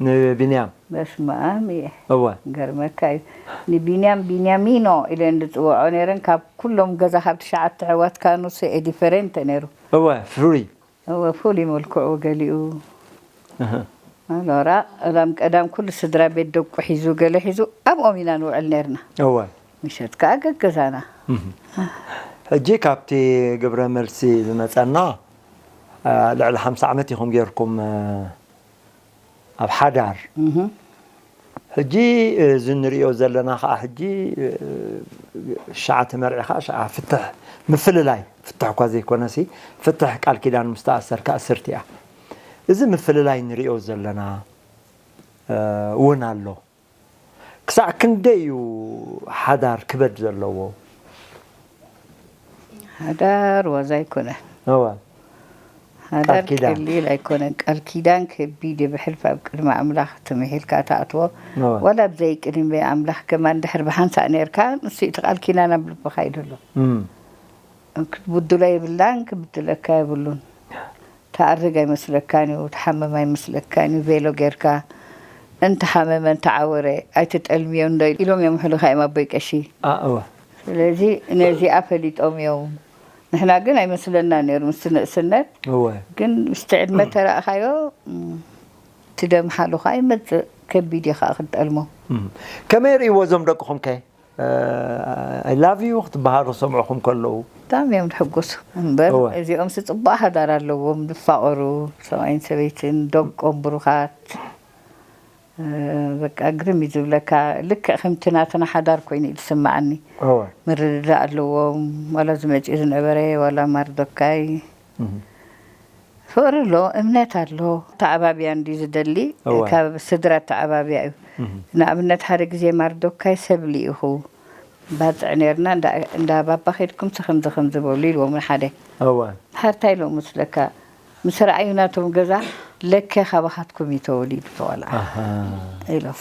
ንቢንያም በስመኣም እየ እወ ገርመካ እዩ ንቢንያም ቢንያሚኖ ኢለን ዝፅውዖ ነይረን ካብ ኩሎም ገዛ ካብ ትሽዓተ ኣሕዋትካ ንሱ ኤ ዲፈረንተ ነይሩ እወ ፍሪ እወ ፍሉይ መልክዑ ገሊኡ ኣሎራ እላም ቀዳም ኩሉ ስድራ ቤት ደቁ ሒዙ ገለ ሒዙ ኣብኦም ኢና ንውዕል ነርና እወ ምሸት ከዓ ገገዛና ሕጂ ካብቲ ግብረ መልሲ ዝመፀና ልዕሊ ሓምሳ ዓመት ኢኹም ጌርኩም ኣብ ሓዳር ሕጂ እዚ ንሪኦ ዘለና ከዓ ሕጂ ሸዓ ተመርዒኻ ሸዓ ፍትሕ ምፍልላይ ፍትሕ እኳ ዘይኮነሲ ፍትሕ ቃል ኪዳን ምስ ተኣሰርካ እስርቲ እያ እዚ ምፍልላይ ንሪኦ ዘለና እውን ኣሎ ክሳዕ ክንደይ እዩ ሓዳር ክበድ ዘለዎ ሓዳር ዋዛ ኣይኮነን እወ ሓዳር ቃል ኪዳን። ቀሊል ኣይኮነን ቃል ኪዳን ከቢድ እዩ ብሕልፊ ኣብ ቅድሚ ኣምላኽ ትምሒልካ ትኣትዎ እወ ዋላ ብዘይ ቅድሚ ኣምላኽ ከማን ድሕር ብሓንሳእ ነርካ ንሱ እቲ ቃል ኪዳን ኣብ ልብኻ ይደሎ እም። ክትብድሎ የብላን ክብድለካ የብሉን ትኣርግ ኣይመስለካን እዩ ትሓምም ኣይመስለካን እዩ ቬሎ ጌርካ እንተሓመመ እንተዓወረ ኣይትጠልምዮ እንዶ ኢሎም እዮም ሕሉኻ እዮም ኣቦይ ቀሺ። ኣእወ ስለዚ ነዚኣ ፈሊጦም እዮም። ንሕና ግን ኣይመስለና ነይሩ ምስ ንእስነት እወ ግን ምስቲ ዕድመ ተራእኻዮ እም፣ እቲ ደም ሓሉኻ ይመፅእ ከቢድ እዩ ከዓ ክትጠልሞ። ከመይ ርእይዎ እዞም ደቅኹም ከ I love you ክትበሃሉ ክሰምዑኹም ከለዉ ብጣዕሚ እዮም ዝሕጎሱ እምበር እወ። እዚኦም ስ ፅቡቅ ሓዳር ኣለዎም ዝፋቀሩ ሰብኣይን ሰበይትን ደቆም ብሩኻት እ፣ በቃ ግርም እዩ ዝብለካ ልክዕ ከምቲ ናትና ሓዳር ኮይኑ እዩ ዝስምዓኒ እወ ምርድዳእ ኣለዎም ዋላ ዝመፅኡ ዝነበረ ዋላ ማርዶካይ ፍቕሪ ኣሎ እምነት ኣሎ ተዓባብያ እንዲ ዝደሊ እወ። ካብ ስድራ ተዓባብያ እዩ ንኣብነት ሓደ ግዜ ማርዶካይ ሰብ ልኢኹ ባፅዕ ነርና እንዳ- እንዳ ባባ ከድኩም ሲ ከምዚ ከምዚ በሉ ኢልዎም ሓደ እወ ድሓር እንታይ ኢሎም መስለካ ምስ ረኣዩ ናቶም ገዛ ለከ ካባኻትኩም እዩ ተወሊዱ ተቆልዓ ኣሃ ኢሎም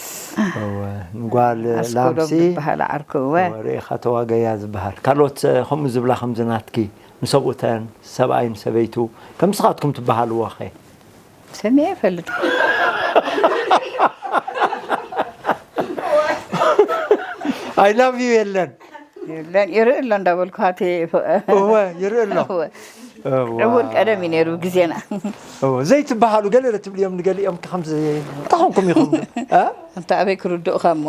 እወ ንጓል ኣስኮዶም ላምሲ ዝበሃል ዓርኩ እወ ወሬኻ ተዋገያ ዝበሃል ካልኦት ከምኡ ዝብላ ከምዚ ናትኪ ንሰብኡተን ሰብኣይን ሰበይቱ ከም ንስኻትኩም ትበሃልዎ ኸ ሰሚዐ ይፈልጥ I love you የለን የለን ይርኢ ኣሎ እንዳበልኩ ሃቴ እወ ይርኢ ኣሎ እወ። ዕውር ቀደም እዩ ነይሩ ግዜና እወ ዘይትበሃሉ ገለ ትብልዮም ንገሊኦም ከምዚ እንታይ ኾንኩም ኢኹም እ? እንተ ኣበይ ክርድኡኻ እሞ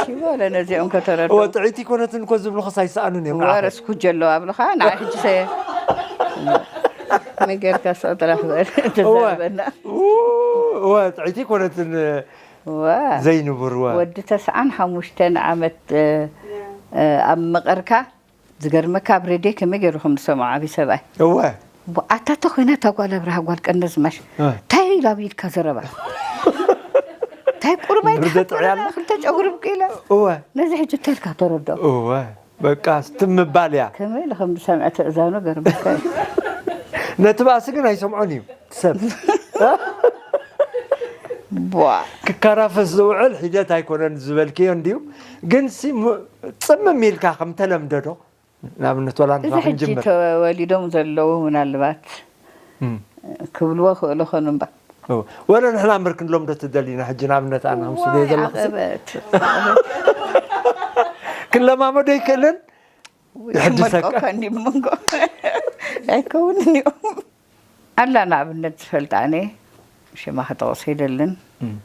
ሽበለ ነዚኦም ከተረዱ እወ ጥዕይቲ ኮነትን እኮ ዝብሉኸስ ኣይሰኣኑን እዮም ንዓኺ። ወረስ ኩጀ ኣለዋ ኣብልኻ ንዓ ሕጂ ሰ መገርካ ስቕ ጥራሕ በል ተዛረበና እወ ጥዕይቲ ኮነትን እወ ዘይንብርወ ወዲ ተስዓን ሓሙሽተን ዓመት እ፣ እ፣ ኣብ መቐርካ ዝገርመካ ኣብ ሬድዮ ከመይ ገይሩ ከም ዝሰምዖ ዓብዪ ሰብኣይ እወ ኣታ ተኮይና እታ ጓል ኣብርሃ ጓል ቀነዝማሽ እ። እንታይ ኢላ ኣብ ኢድካ ዘረባ እንታይ ቁርባይ ብርደ ጥዕያ ኣላ? ክልተ ጨጉሪ ብቅ ኢለ እወ ነዚ ሕጂ እንታይ ኢልካ ተረዶ እወ በቃ ስትምባል እያ ከመይ ኢሉ ከም ዝሰምዐ ትእዛኑ ገርመካ እዩ። ነቲ ባእሲ ግን ኣይሰምዖን እዩ ሰብ ቧ ክከራፈስ ዝውዕል ሒደት ኣይኮነን ዝበልክዮ እንድዩ ግን ሲ ሙ- ፅምም ኢልካ ከም ተለምደ ዶ ንኣብነት ወላ እዚ ንሕና ሕጂ ክንጅምር ተወሊዶም ዘለዉ ምናልባት እም። ክብልዎ ክእሉ ኾኑ እምበር እወ። ወለ ንሕና ምር ክንለምዶ ትደሊና ሕጂ ንኣብነት ኣነ ከም ስለ ዘለኹ ዓቐበት ክንለማመዶ ይክእልን ይሕድሰካ። ክመልቀካ እንዲ መንጎ ኣይከውንን እዮም ኣላ ንኣብነት ዝፈልጣ ኣነ ሽማ ክጠቕሶ ይደልን እም።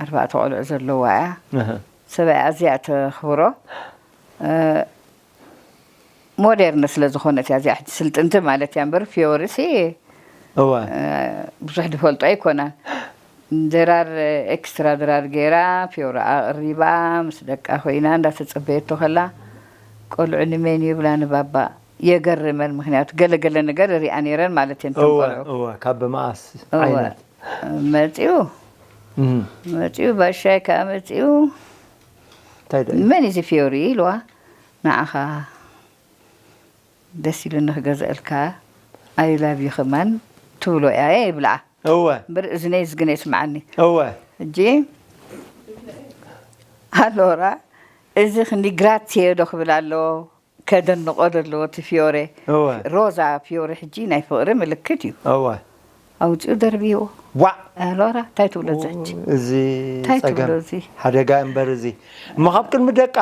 ኣርባዕተ ቆልዑ ዘለዋ እያ እህ። ሰብኣይ ኣዝያ ተኽብሮ እ፣ ሞዴርን ስለ ዝኾነት እያ እዚኣ ሕጂ ስልጥንቲ ማለት እያ እምበር ፊዮሪ ሲ እወ እ፣ ብዙሕ ዝፈልጦ ኣይኮናን ድራር ኤክስትራ ድራር ገይራ ፊዮሪ ኣቕሪባ ምስ ደቃ ኮይና እንዳተፀበየቶ ከላ ቆልዑ ንመን ይብላ ንባባ የገርመን ምክንያቱ ገለገለ ነገር ሪኣ ነይረን ማለት እየን እተን እወ ቆልዑ እወ ካብ መኣስ እወ ዓይነት መፂኡ እም። መፂኡ ባሻይ ከዓ መፂኡ እንታይ ደኣ እዩ? መን እዚ ፊዮሪ ኢልዋ ንዓኻ ደስ ኢሉኒ ክገዝአልካ I love you ከማን ትብሎ እያ ይብልዓ እወ እምበር እዝነይ ዝግነ ይስምዓኒ እወ ሕጂ ኣሎራ እዚ ክንዲ ግራትየ ዶ ክብል ኣሎ ከደንቆ ዘለዎ እቲ ፊዮሬ እወ ሮዛ ፊዮሬ ሕጂ ናይ ፍቕሪ ምልክት እዩ እወ ኣውፅኡ ደርብይዎ ዋዕ ኣሎራ እንታይ ትብሎ ዘች እዚ እንታይ ትብሎ ፀገም እዚ ሓደጋ እምበር እዚ እሞ ካብ ቅድሚ ደቃ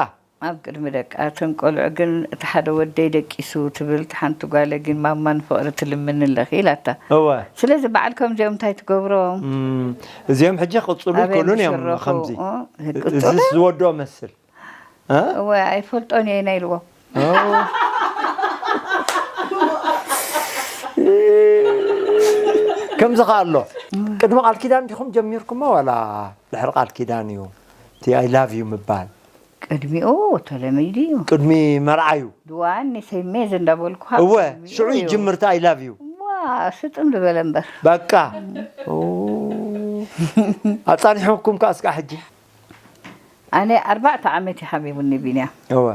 ኣብ ቅድሚ ደቃ እተን ቆልዑ ግን እቲ ሓደ ወደይ ደቂሱ ትብል እቲ ሓንቲ ጓለ ግን ማማ ንፍቕሪ ትልምኒ ኣለኺ ኢላታ እወ ስለዚ በዓል ከምዚኦም እንታይ ትገብሮም እም፣ እዚኦም ሕጂ ክቕፅሉ ኣበይ ይክእሉን እዮም ምሽረኹ ከምዚ እ፣ እዚ ቅፅሉ ዝወድኦ መስል እ? እወ ኣይፈልጦን እየ ኢና ኢልዎ ኦ። ከምዚ ከ ኣሎ ቅድሚ ቃል ኪዳን ዲኹም ጀሚርኩሞ ዋላ ድሕሪ ቃል ኪዳን እዩ እቲ I love you ምባል ቅድሚኡ ተለሚዱ እዩ ቅድሚ መርዓዩ ድዋኒ ሰሜዝ እንዳበልኩ እወ ሽዑ ይጅምርቲ I love you ዋ ስጥም ዝበለ እምበር በቃ ኦ። ኣፃኒሕኩም ከ እስካ ሕጂ ኣነ ኣርባዕተ ዓመት እዩ ሓሚሙኒ ቢንያ እወ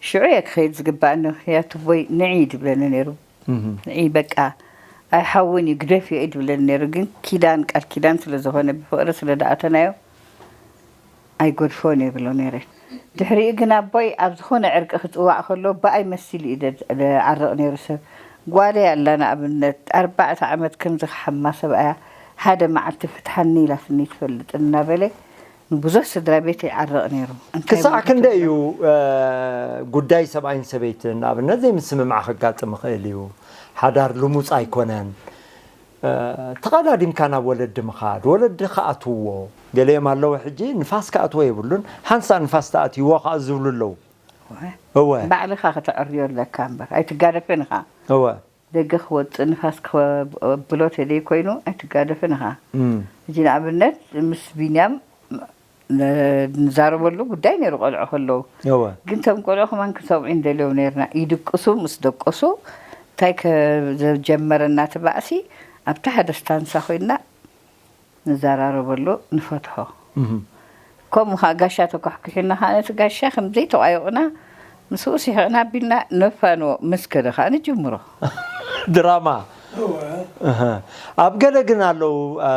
ሽዑ እየ ክኸይድ ዝግባእኒ ምክንያቱ ቦይ ንዒ ድብለኒ ነይሩ እህ። ንዒ በቃ ኣይሓውን እዩ ግደፍ እዩ ድብለኒ ነይሩ ግን ኪዳን ቃል ኪዳን ስለ ዝኾነ ብፍቕሪ ስለ ደኣተናዮ ኣይጎድፎን እየ ብሎ ነይረ ድሕሪኡ ግን ኣቦይ ኣብ ዝኾነ ዕርቂ ክፅዋዕ ከሎ ብኣይ መሲሉ እዩ ደ- ዝዓርቕ ነይሩ ሰብ ጓለይ ኣላ ንኣብነት ኣርባዕተ ዓመት ከምዚ ክሓማ ሰብኣያ ሓደ መዓልቲ ፍትሓኒ ኢላትኒ ትፈልጥ እናበለ ንብዙሕ ስድራ ቤት ይዓርቕ ነይሩ። እንታይ ክሳዕ ማለት ክንደይ እዩ? እዩ እ፣ ጉዳይ ሰብኣይን ሰበይትን ንኣብነት ዘይምስምማዕ ከጋጥም ይኽእል እዩ። ሓዳር ልሙፅ ኣይኮነን። እ፣ ተቐዳዲምካ ናብ ወለዲ ምኻድ፣ ወለዲ ክኣትውዎ፣ ገሊኦም ኣለዉ ሕጂ ንፋስ ክኣትዎ የብሉን። ሓንሳእ ንፋስ ተኣትይዎ ከዓ ዝብሉ ኣለዉ። እወ። ባዕልኻ ከተዕርዮ ኣለካ እምበር ኣይትጋደፍን ኢኻ። እወ። ደገ ክወፅእ ንፋስ ክብሎ ተደይ ኮይኑ ኣይትጋደፍን ኢኻ። እም። ሕጂ ንኣብነት ምስ ቢንያም ን- ንዛረበሉ ጉዳይ ነይሩ ቆልዑ ከለዉ። እወ። ግን ቶም ቆልዑ ከማን ክሰምዑ እንደልዮም ነርና። ይድቅሱ፣ ምስ ደቀሱ እንታይ ከ- ዘጀመረና እቲ ባእሲ ኣብቲ ሓደ ስታንሳ ኮይንና ንዘራረበሉ ንፈትሖ። እም። ከምኡ ኸዓ ጋሻ ተኳሕኩሒና ኸዓ ነቲ ጋሻ ከም ዘይተቋየቑና ምስኡ ስሒቕና ኣቢልና ነፋንዎ ምስ ከደ ኸዓ ንጅምሮ። ድራማ። እህ። ኣብ ገለ ግን ኣለዉ እ፣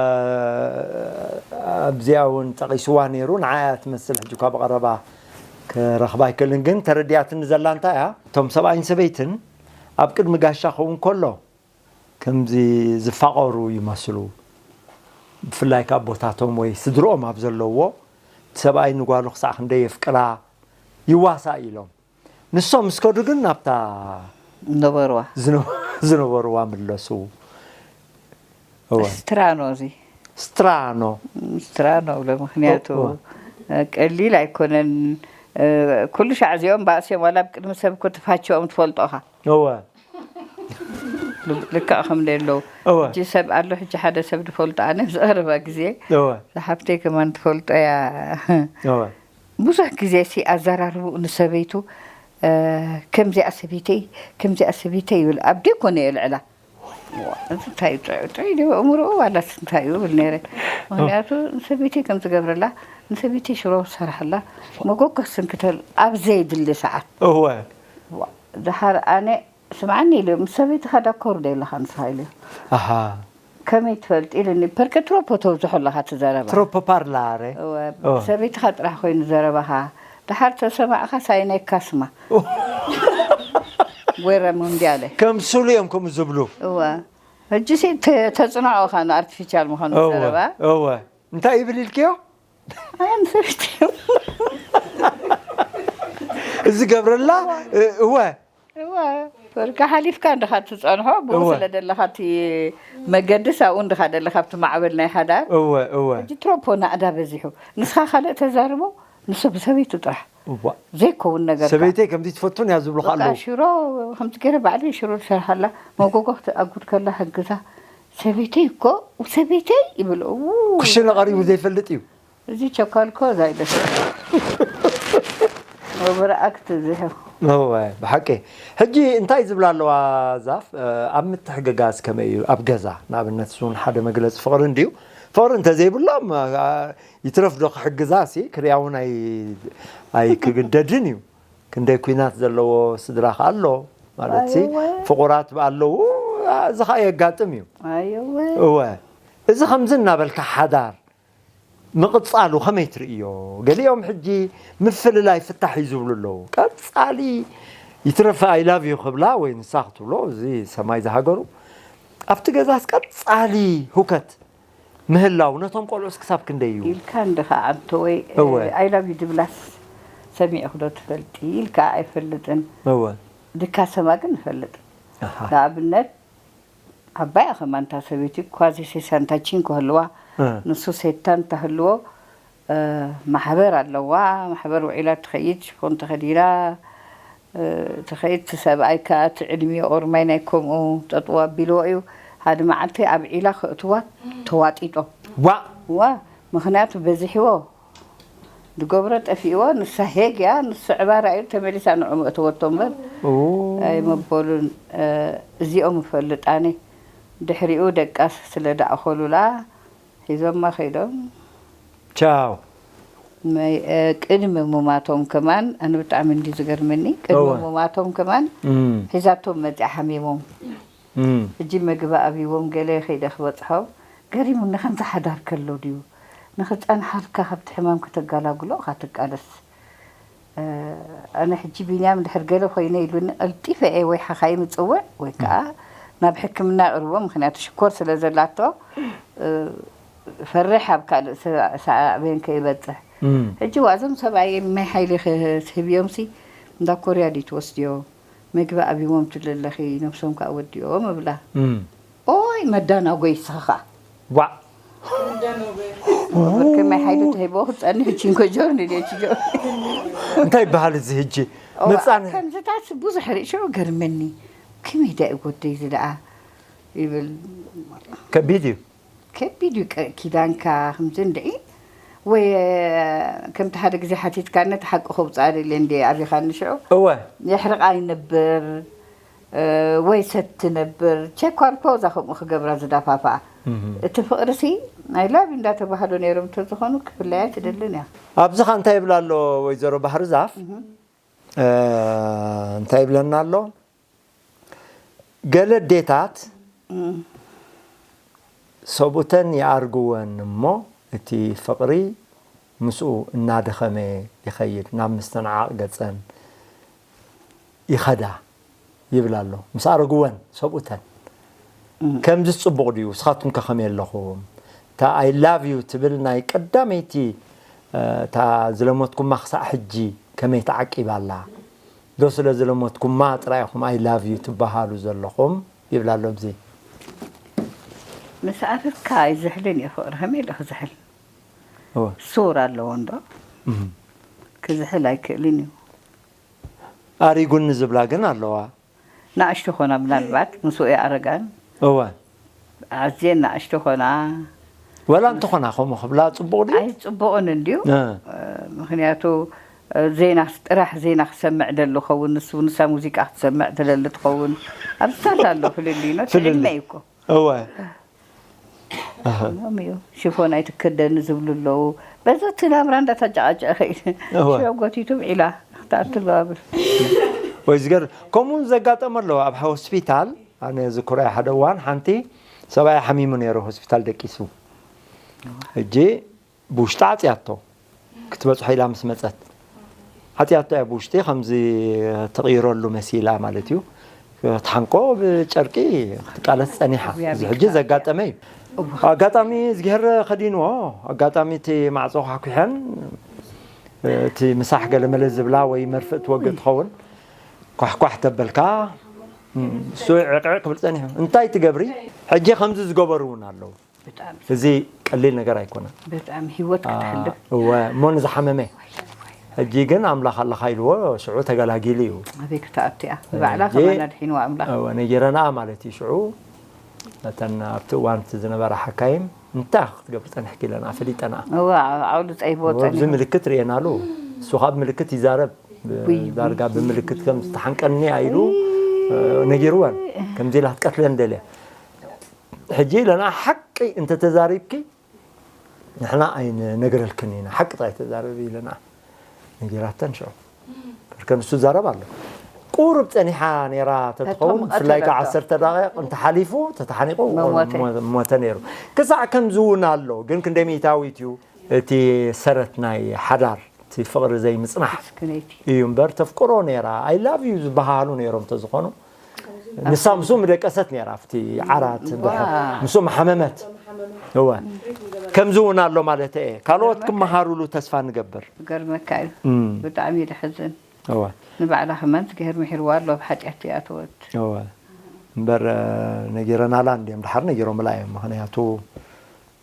ኣብዚኣ እውን ጠቒስዋ ነይሩ። ንዓያ ትመስል ሕጂ እኳ ብቐረባ ክረኽባ ኣይክእልን ግን ተረዲኣትኒ ዘላ እንታይ እያ? እቶም ሰብኣይን ሰበይትን ኣብ ቅድሚ ጋሻ ክኸውን ከሎ ከምዚ ዝፋቐሩ ይመስሉ። ብፍላይ ካብ ቦታቶም ወይ ስድርኦም ኣብ ዘለዎ እቲ ሰብኣይ ንጓሉ ክሳዕ ክንደይ የፍቅራ ይዋሳእ ኢሎም። ንሶም ምስ ከዱ ግን ናብታ ነበርዋ። ዝነ- ዝነበርዋ ምለሱ። እወ። ስትራኖ እዚ። ስትራኖ። ስትራኖ ብሎ ምክንያቱ እወ። ቀሊል ኣይኮነን። ኩሉ ሻዕ እዚኦም ባእስዮም ዋላ ኣብ ቅድሚ ሰብ እኮ ተፋቸኦም ትፈልጦኻ። እወ። ልክዕ ከም ደለዉ እወ። ሕጂ ሰብ ኣሎ ሕጂ ሓደ ሰብ ዝፈልጦ ኣነ ዝቐረባ ግዜ እወ። ዝሓፍተይ ከማን ትፈልጦ እያ እወ። ብዙሕ ግዜ ሲ ኣዘራርብኡ ንሰበይቱ ከምዚኣ ሰበይተይ ከምዚኣ ሰበይተይ ይብል ኣብደ ኮነ የልዕላ እንታይ ጥዑይ ድዩ ኣእምሮኡ ዋላስ እንታይ እዩ ብል ነይረ ምክንያቱ ንሰበይተይ ከም ትገብረላ ንሰበይተይ ሽሮ ትሰርሐላ መጎጎ ስንክተል ኣብ ዘይድሊ ሰዓት እወ ድሓር ኣነ ስምዓኒ ኢሉ ምስ ሰበይትኻ ዳኮር ዶ ኣለኻ ንስኻ ኢሉ ኣሃ ከመይ ትፈልጥ ኢሉኒ ፐርከ ትሮፖ ተብዝሖ ኣለኻ እቲ ዘረባ ትሮፖ ፓርላሬ እወ ኦ። ሰበይትኻ ጥራሕ ኮይኑ ዘረባኻ ድሓር ተሰማዕኻ ሳይናይ ካስማ ወረ ሙንዲያለ ከም ሱሉ እዮም ከምኡ ዝብሉ እወ ሕጂ ሲ ተ- ተጽንዖ ኢኻ ንኣርቲፊሻል ምዃኑ እወ ዘረባ እወ እንታይ ይብል ኢልክዮ ኣነ ሰበይቲ እዚ ገብረላ እ- እወ እወ ወርቂ ሓሊፍካ እንድኻ ትጸንሖ ብኡ እወ። ስለ ደለኻ እቲ መገድስ ኣብኡ እንድኻ ደለኻ ኣብቲ ማዕበል ናይ ሓዳር እወ እወ ሕጂ ትሮፖ ናእዳ በዚሑ ንስኻ ካልእ ተዛርቦ ንሱ ብሰበይቱ ጥራሕ እዋ ዘይከውን ነገር ሰበይተይ ከምዚ ትፈቱን እያ ዝብሉካ በቃ ኣለዉ ሽሮ ከምቲ ገይረ ባዕለይ ሽሮ ዝሰርሓላ መጎጎ ክትኣጉድ ከላ ሕግዛ ሰበይተይ እኮ ሰበይተይ ይብል እው። ኩሽነ ቀሪቡ ዘይፈልጥ እዩ እዚ ቸኳልኮ ዛይደስ ወበረኣክት ዝሕፍ እወ ብሓቂ ሕጂ እንታይ ዝብላ ኣለዋ ዛፍ እ፣ ኣብ ምትሕግጋዝ ከመይ እዩ ኣብ ገዛ ንኣብነት እሱ እውን ሓደ መግለፂ ፍቕሪ እንድዩ ፍቕሪ እንተዘይብሎም እ፣ ይትረፍ ዶ ክሕግዛ ሲ ክሪያ እውን ኣይ- ኣይክግደድን እዩ ክንደይ ኩናት ዘለዎ ስድራ ከ ኣሎ ማለት ሲ ኣየወ። ፍቑራት ኣለዉ እ፣ እዚ ከዓ የጋጥም እዩ ኣየወ እወ እዚ ከምዚ እናበልካ ሓዳር ምቕጻሉ ከመይ ትርእዮ? ገሊኦም ሕጂ ምፍልላይ ፍታሕ እዩ ዝብሉ ኣለዉ። ቀጻሊ ይትረፈ I love you ክብላ ወይ ንሳ ክትብሎ እዚ ሰማይ ዝሃገሩ ኣብቲ ገዛስ ቀጻሊ ሁከት ምህላው ነቶም ቆልዑስ ክሳብ ክንደይ እዩ? ኢልካ እንድኻ ኣንተ ወይ እወ። I love you ድብላስ ሰሚዕኹ ዶ ትፈልጢ ኢልካ ኣይፈልጥን። እወ። ድካ ሰማ ግን እፈልጥ። ኣሃ። ንኣብነት ዓባይ ኣኸማንታ ሰበይቲ ኳዚ ሴሳንታቺን ክህልዋ እ። ንሱ ሴታን ተህልዎ እ፣ ማሕበር ኣለዋ ማሕበር ውዒላ ትኸይድ ሽፎን ተኸዲና እ፣ ትኸይድ እቲ ሰብኣይ ከዓ እቲ ዕድሚኡ ኦርማይ ናይ ከምኡ ጠጥዋ ኣቢልዎ እዩ ሓደ መዓልቲ ኣብ ዒላ ከእትዋ ተዋጢጦ ዋእ ዋ ምኽንያቱ በዚሕዎ ዝገብሮ ጠፊእዎ፣ ንሳ ሄግ እያ፣ ንሱ ዕባራ ኢሉ ተመሊሳ ንዕኡ መእተወቶ እምበር ኣይመበሉን። እዚኦም እፈልጥ ኣነ። ድሕሪኡ ደቃስ ስለ ደኣኾሉላ ሒዞማ ከይዶም። ቻው። ቅድሚ ሙማቶም ከማን ኣነ ብጣዕሚ እንዲ ዝገርመኒ ቅድሚ ሙማቶም ከማን ሒዛቶም መፂኣ ሓሚሞም። ሕጂ መግቢ ኣብዎም ገለ ከይደ ክበፅሖም ገሪሙኒ ከምዚ ሓዳር ከሎ ድዩ ንኽፀንሓልካ ካብቲ ሕማም ከተጋላግሎ ኢኻ ትቃለስ ኣነ ሕጂ ቢንያም ድሕር ገለ ኮይነ ኢሉኒ ቀልጢፈ እየ ወይ ሓኻይም እፅውዕ ወይ ከዓ ናብ ሕክምና የቕርቦ ምክንያቱ ሽኮር ስለ ዘላቶ ፈርሕ ኣብ ካልእ ሰብ ሳዕቤን ከይበፅሕ። ሕጂ ዋዞም ሰብኣይ ማይ ሓይሊ ክትህብዮም ሲ እንዳ ኮርያ ድዩ ትወስድዮ? መግቢ ኣብዎም ትለለኺ፣ ነብሶም ከዓ ወዲኦም እብላ። ኦይ መዳናጎይ ስኻ። ዋዕ ወርቂ ማይ ሓይሊ ተሂቦ ክፀንሕ ቺንኮ ጆርኒ ድዮ ቺጆ እንታይ ይበሃል እዚ ሕጂ? መፃን ከምዝታት ብዙሕ ርእሾ ገርመኒ። ከመይ ዳ እዩ ጎደይ ዝደኣ ይብል። ከቢድ እዩ። ከቢድ እዩ ቀ- ኪዳንካ ከምዚ እንድዒ ወይ ከምቲ ሓደ ግዜ ሓቲትካኒ እቲ ሓቂ ከውፅኣ ደልየ እንደ ኣቢኻኒ ሽዑ እወ የሕርቃ ይነብር እ፣ ወይ ሰት ትነብር ቸኳር ፖዛ ከምኡ ክገብራ ዝዳፋፋ እቲ ፍቅርሲ ናይ ላብ እንዳተባህሉ ነይሮም እንተዝኾኑ ክፍለያ ትደልን እያ። ኣብዚኻ እንታይ ይብላ ኣሎ ወይዘሮ ባህር ዛፍ? እ፣ እንታይ ይብለና ኣሎ? ገለ ኣዴታት ሰብኡተን ይኣርግወን እሞ እቲ ፍቕሪ ምስኡ እናደኸመ ይኸይድ፣ ናብ ምስትንዓቕ ገጸን ይኸዳ ይብል ኣሎ። ምስ ኣረግወን ሰብኡተን ከምዚ ጽቡቕ ድዩ? ንስኻትኩም ከ ከመይ ኣለኹም? እታ I love you ትብል ናይ ቀዳመይቲ እታ ዝለመትኩማ ክሳዕ ሕጂ ከመይ ተዓቂባ ኣላ? ዶ ስለ ዝለመትኩማ ጥራይ ኢኹም I love you ትበሃሉ ዘለኹም ይብል ኣሎ ኣብዚ። ምስ ኣተካ ኣይዝሕልን እዩ ፍቅሪ ከመይ ኢሉ ክዝሕል እወ። ሱር ኣለዎ እንዶ ክዝሕል ኣይክእልን እዩ ኣሪጉኒ ዝብላ ግን ኣለዋ። ንኣሽቱ ኮና ምናልባት ምስኡ የኣረጋን እወ ኣዝየን ንኣሽቱ ኮና ወላ እንተኾና ከምኡ ክብላ ጽቡቕ ድዩ? ኣይፅቡቕን እንድዩ እ። ምክንያቱ ዜና ጥራሕ ዜና ክሰምዕ ደሊ ኸውን ንሱ ንሳ ሙዚቃ ክትሰምዕ ትደሊ ትኸውን ኣብዝታት ኣሎ ፍልልይ ነው ፍልልይ። ዕድመ እዩ እኮ እወ ኖም እዩ ሽፎን ኣይትከደኒ ዝብሉ ኣለዉ በዚ እቲ ናብራ እንዳተጨቃጨ ኸይድ እወ። ሽዑ ጎቲቱ ውዒላ ክትኣትል ባብል ወይ ዝገር ከምኡ ዘጋጠመ ኣለዎ ኣብ ሆስፒታል ኣነ ዝኩራይ ሓደ እዋን ሓንቲ ሰብኣይ ሓሚሙ ነይሩ ሆስፒታል ደቂሱ ሕጂ ብውሽጢ ዓፅያቶ ክትበፅሖ ኢላ ምስ መፀት ዓፅያቶ እያ ብውሽጢ ከምዚ ትቕይረሉ መሲላ ማለት እዩ ትሓንቆ ብጨርቂ ክትቃለስ ፀኒሓ እዚ ሕጂ ዘጋጠመ እዩ ኣጋጣሚ እዝግሄር ከዲንዎ ኣጋጣሚ እቲ ማዕፆ ኳሕኩሐን እቲ ምሳሕ ገለመለ ዝብላ ወይ መርፍእ ትወግእ ትኸውን ኳሕኳሕ ተበልካ እሱ ዕቅዕ ክብል ፀኒሑ እንታይ ትገብሪ ሕጂ ከምዚ ዝገበሩ እውን ኣለዉ እዚ ቀሊል ነገር ኣይኮነን በጣም ህይወት ክትሕልፍ እወ እሞ ንዝሓመመ ሕጂ ግን ኣምላኽ ኣለኻ ኢልዎ ሽዑ ተገላጊሉ እዩ ኣበይ ክትኣትያ ንባዕላ ከማና ድሒንዋ ኣምላኽ እወ ነጊረና ማለት እዩ ሽዑ እተን ኣብቲ እዋን እቲ ዝነበራ ሓካይም እንታይ ክትገብር ፀኒሕኪ ኢለና ፈሊጠና እወ ዓውሉ ፀይቦ ኣብዚ ፀኒሑ ምልክት ርእየናሉ እሱ ካብ ምልክት ይዛረብ ውይ፣ ዳርጋ ብምልክት ከም ዝተሓንቀኒ ኢሉ ነጊርወን ከምዚ ኢላ ክትቀትለን ደልያ ሕጂ ኢለና ሓቂ እንተተዛሪብኪ ንሕና ኣይነግረልክን ኢና ሓቂ ጥራይ ተዛረቢ ኢለና ነጊራተን ሽዑ ከርከን እሱ ዛረብ ኣሎ ቁሩብ ፀኒሓ ነይራ ተትኸውን ተቶም ብፍላይ ከዓ ቀተለቶ። ዓሰርተ ደቂቕ እንተሓሊፉ ተተሓኒቑ መሞተ። ሞተ ነይሩ ክሳዕ ከምዚ እውን ኣሎ ግን ክንደይ ሚእታዊት እዩ እቲ ሰረት ናይ ሓዳር እቲ ፍቕሪ ዘይምፅናሕ ምስክነይቲ እዩ እምበር ተፍቅሮ ነይራ I love you ዝበሃሃሉ ነይሮም ተዝኾኑ ንሳ ምስኡ ምደቀሰት ነይራ ኣብቲ ዓራት ድሕር ምስኡ ምሓመመት እወ ከምዚ እውን ኣሎ ማለት እየ ካልኦት ክመሃሩሉ ተስፋ ንገብር ገርመካ እዩ እም፣ ብጣዕሚ እዩ ድሕዝን እወ ንባዕላ ከማን እግዚኣብሔር ምሒርዋ ኣሎ ኣብ ሓጢኣት ይኣተወት እወ እምበር ነጊረናላ እንዲዮም ድሓር ነጊሮምላ እዮም ምክንያቱ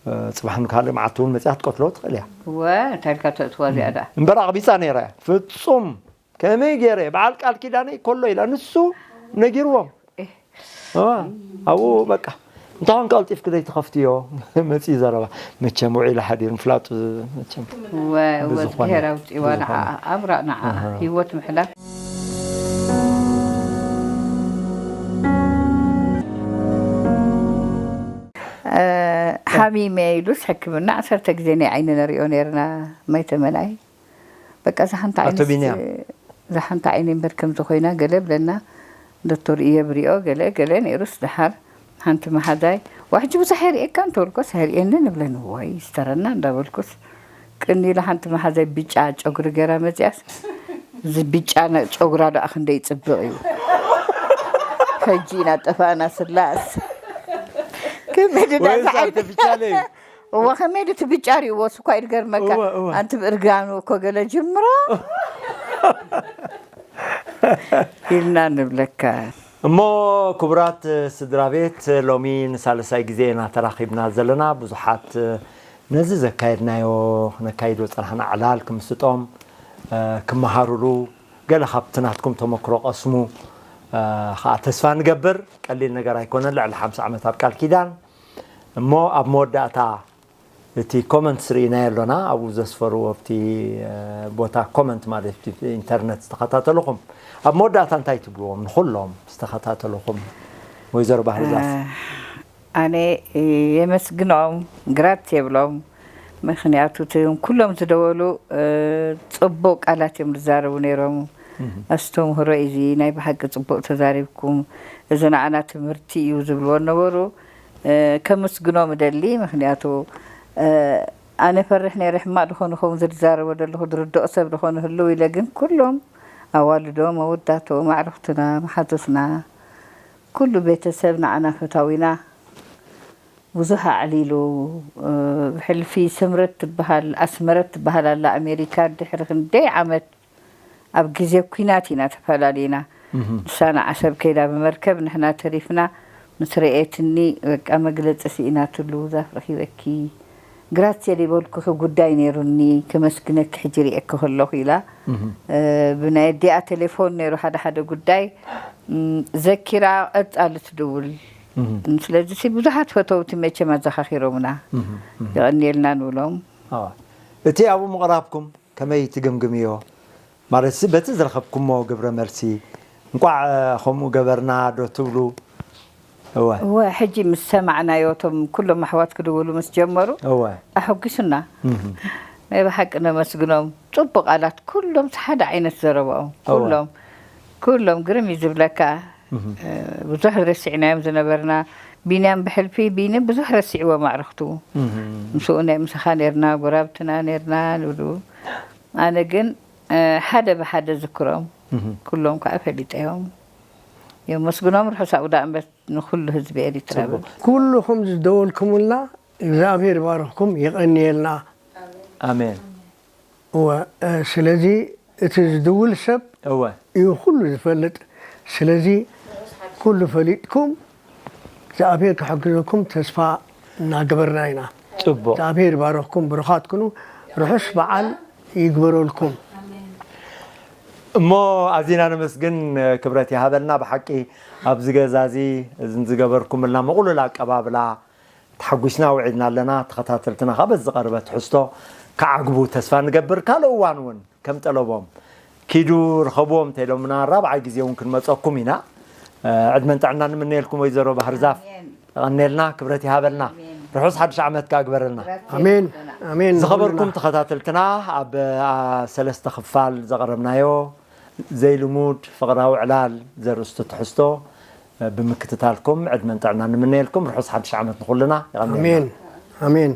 እ፣ ፅባሕ ንካልእ መዓልቲ እውን መፅያ ክትቀትሎ ትኽእል እያ እወ እንታይ ኢልካ ተእትዋ እዚኣ ደኣ እምበር ኣቕቢፃ ነይራ እያ ፍፁም ከመይ ገይረ በዓል ቃል ኪዳነይ ከሎ ኢላ ንሱ ነጊርዎም እዋ፣ ኣብኡ በቃ እንታይ ኮንካ ቀልጢፍኪ ዘይትኸፍትዮ መፂኡ ዘረባ መቸም ውዒሉ ሓዲሩ ምፍላጡ መቸም እወ እወ ብዝኾነ- እግዚኣብሔር ኣውፅእዋ ንዓ ኣብራእ ንዓ ኣሃ። ህይወት ምሕላፍ እ፣ ሓሚመ ኢሉስ ሕክምና ዓሰርተ ግዜ ናይ ዓይኒ ነሪኦ ነርና ማይ ተመናይ በቃ እዛ ሓንቲ ዓይኒ ኣቶ ቢንያም። እዛ ሓንቲ ዓይኒ እምበር ከምዚ ኮይና ገለ ብለና ዶክተር እየ ብሪኦ ገለ ገለ ነይሩስ ድሓር ሓንቲ መሓዛይ ዋ ሕጂ ብዙሕ የርእየካ እንተበልኮስ ኣየርእየንን እብለን ወይ ዝተረና እንዳበልኩስ ቅኒ ኢለ ሓንቲ መሓዛይ ብጫ ጨጉሪ ገይራ መፅያስ እዚ ብጫ ነ- ጨጉራ ደኣ ክንደይ ይፅብቕ እዩ ሕጂ ኢና ጠፋእና ስላስ ከመይ ድዳ ወይስ ዝዓይነ ኣርቲፊሻል እዩ? እዋ ከመይ ድቲ ብጫር ይዎ ስኳ ይድገርመካ እወ፣ እወ። ኣንቲ ብእርጋኑ እኮ ገለ ጅምሮ ኢልና ንብለካ። እሞ ክቡራት ስድራ ቤት፣ ሎሚ ንሳልሳይ ግዜ ኢና ተራኺብና ዘለና። ብዙሓት ነዚ ዘካየድናዮ፣ ነካይዶ ጸናሕና ዕላል ክምስጦም፣ ክመሃሩሉ፣ ገለ ካብቲ ናትኩም ተመክሮ ቀስሙ ከዓ ተስፋ ንገብር። ቀሊል ነገር ኣይኮነን፣ ልዕሊ ሓምሳ ዓመት ኣብ ቃል ኪዳን። እሞ ኣብ መወዳእታ እቲ ኮመንትስ ርኢናዮ ኣሎና፣ ኣብኡ ዘስፈርዎ ኣብቲ ቦታ ኮመንት ማለት ኢንተርነት ዝተኸታተልኹም፣ ኣብ መወዳእታ እንታይ ትብልዎም ንኹሎም ዝተኸታተልኹም? ወይዘሮ ባህርዛፍ። ኣነ የመስግኖም፣ ግራት የብሎም። ምክንያቱ እቶም ኩሎም ዝደወሉ ጽቡቅ ቃላት እዮም ዝዛረቡ ነይሮም። ኣስተምህሮ እዚ ናይ ብሓቂ ጽቡቅ ተዛሪብኩም፣ እዚ ንዓና ትምህርቲ እዩ ዝብልዎ ነበሩ። ከመስግኖም እደሊ። ምክንያቱ ኣነ ፈርሕ ነይረ፣ ሕማቅ ዝኾኑ ኸውን ዝዛረቦ ዘለኹ ዝርድኦ ሰብ ዝኾኑ ህልው ኢለ፣ ግን ኩሎም ኣዋልዶ፣ መወዳቶ፣ ማዕርኽትና፣ መሓዙትና፣ ኩሉ ቤተሰብ ንዓና ፈታዊና ብዙሕ ኣዕሊሉ። ብሕልፊ ስምረት ትበሃል፣ ኣስመረት ትበሃል ኣላ ኣሜሪካ፣ ድሕሪ ክንደይ ዓመት ኣብ ግዜ ኲናት ኢና ተፈላሊና። ንሳ ንዓሰብ ከይዳ ብመርከብ፣ ንሕና ተሪፍና። ምስ ረኤትኒ በቃ መግለጺ ስኢናትሉ። ዛፍ ረኺበኪ ግራስየል ይበልኩኺ ጉዳይ ነይሩኒ፣ ከመስግነኪ ሕጂ ርእየኪ ከለኹ ኢላ። ብናይ ኣዲኣ ቴሌፎን ነይሩ ሓደ ሓደ ጉዳይ ዘኪራ ቀጻሊ ትድውል። ስለዚ ብዙሓት ፈተውቲ መቸም ኣዘኻኺሮምና። የቐንየልና ንብሎም። እቲ ኣብኡ ምቕራብኩም ከመይ ትግምግምዮ? ማለት በቲ ዝረኸብኩሞ ግብረ መልሲ እንቋዕ ከምኡ ገበርና ዶ ትብሉ? እወ። እወ፣ ሕጂ ምስ ሰማዕናዮ፣ እቶም ኩሎም ኣሕዋት ክድውሉ ምስ ጀመሩ እወ። ኣሐጒሱና። ናይ ብሓቂ ነመስግኖም። ጽቡቕ ቃላት፣ ኩሎም ሓደ ዓይነት ዘረባኦም። እወ። ኩሎም፣ ኩሎም ግርም እዩ ዝብለካ። ብዙሕ ረሲዕናዮም ዝነበርና። ቢንያም ብሕልፊ፣ ቢኒ ብዙሕ ረሲዕዎ ማዕርኽቱ። ምስኡ ናይ ምሳኻ ነርና፣ ጎራብትና ነርና ንብሉ። ኣነ ግን ሓደ ብሓደ ዝክሮም ኩሎም ከዓ ፈሊጠዮም። የመስግኖም። ርሑስ ኣውዳእመት ንኩሉ ህዝቢ ኤሪትራ። ኩልኹም ዝደወልኩምልና እግዚኣብሔር ይባርኽኩም፣ ይቐንየልና። ኣሜን። እወ፣ ስለዚ እቲ ዝድውል ሰብ እወ እዩ ኩሉ ዝፈልጥ። ስለዚ ኩሉ ፈሊጥኩም እግዚኣብሔር ክሕግዘኩም ተስፋ እናገበርና ኢና። ጽቡቕ። እግዚኣብሔር ይባርኽኩም፣ ብሩኻት ኩኑ። ርሑስ በዓል ይግበረልኩም። እሞ ኣዚና ነመስግን፣ ክብረት ይሃበልና። ብሓቂ ኣብዚ ገዛ እዚ ዝገበርኩምልና ምቕሉል ኣቀባብላ ተሓጒስና ውዒልና ኣለና። ተኸታተልትና ካብ በዚ ዝቐርበ ትሕዝቶ ክዓግቡ ተስፋ ንገብር። ካልእ እዋን እውን ከም ጠለቦም ኪዱ ርኸብዎም እንተኢሎምና ራብዓይ ግዜ እውን ክንመፀኩም ኢና። ዕድመን ጥዕና ንምነየልኩም ወይዘሮ ባህርዛፍ። የቐንየልና፣ ክብረት ይሃበልና። ርሑስ ሓድሽ ዓመት ከኣ ግበረልና። ኣሜን ኣሜን። ዝኸበርኩም ተኸታተልትና ኣብ ሰለስተ ክፋል ዘቕረብናዮ ዘይልሙድ ፍቕራዊ ዕላል ዘርእስቱ ትሕዝቶ ብምክትታልኩም ዕድመን ጥዕናን ንምነየልኩም። ርሑስ ሓድሽ ዓመት ንኹልና። የቐንየልና። ኣሜን ኣሜን።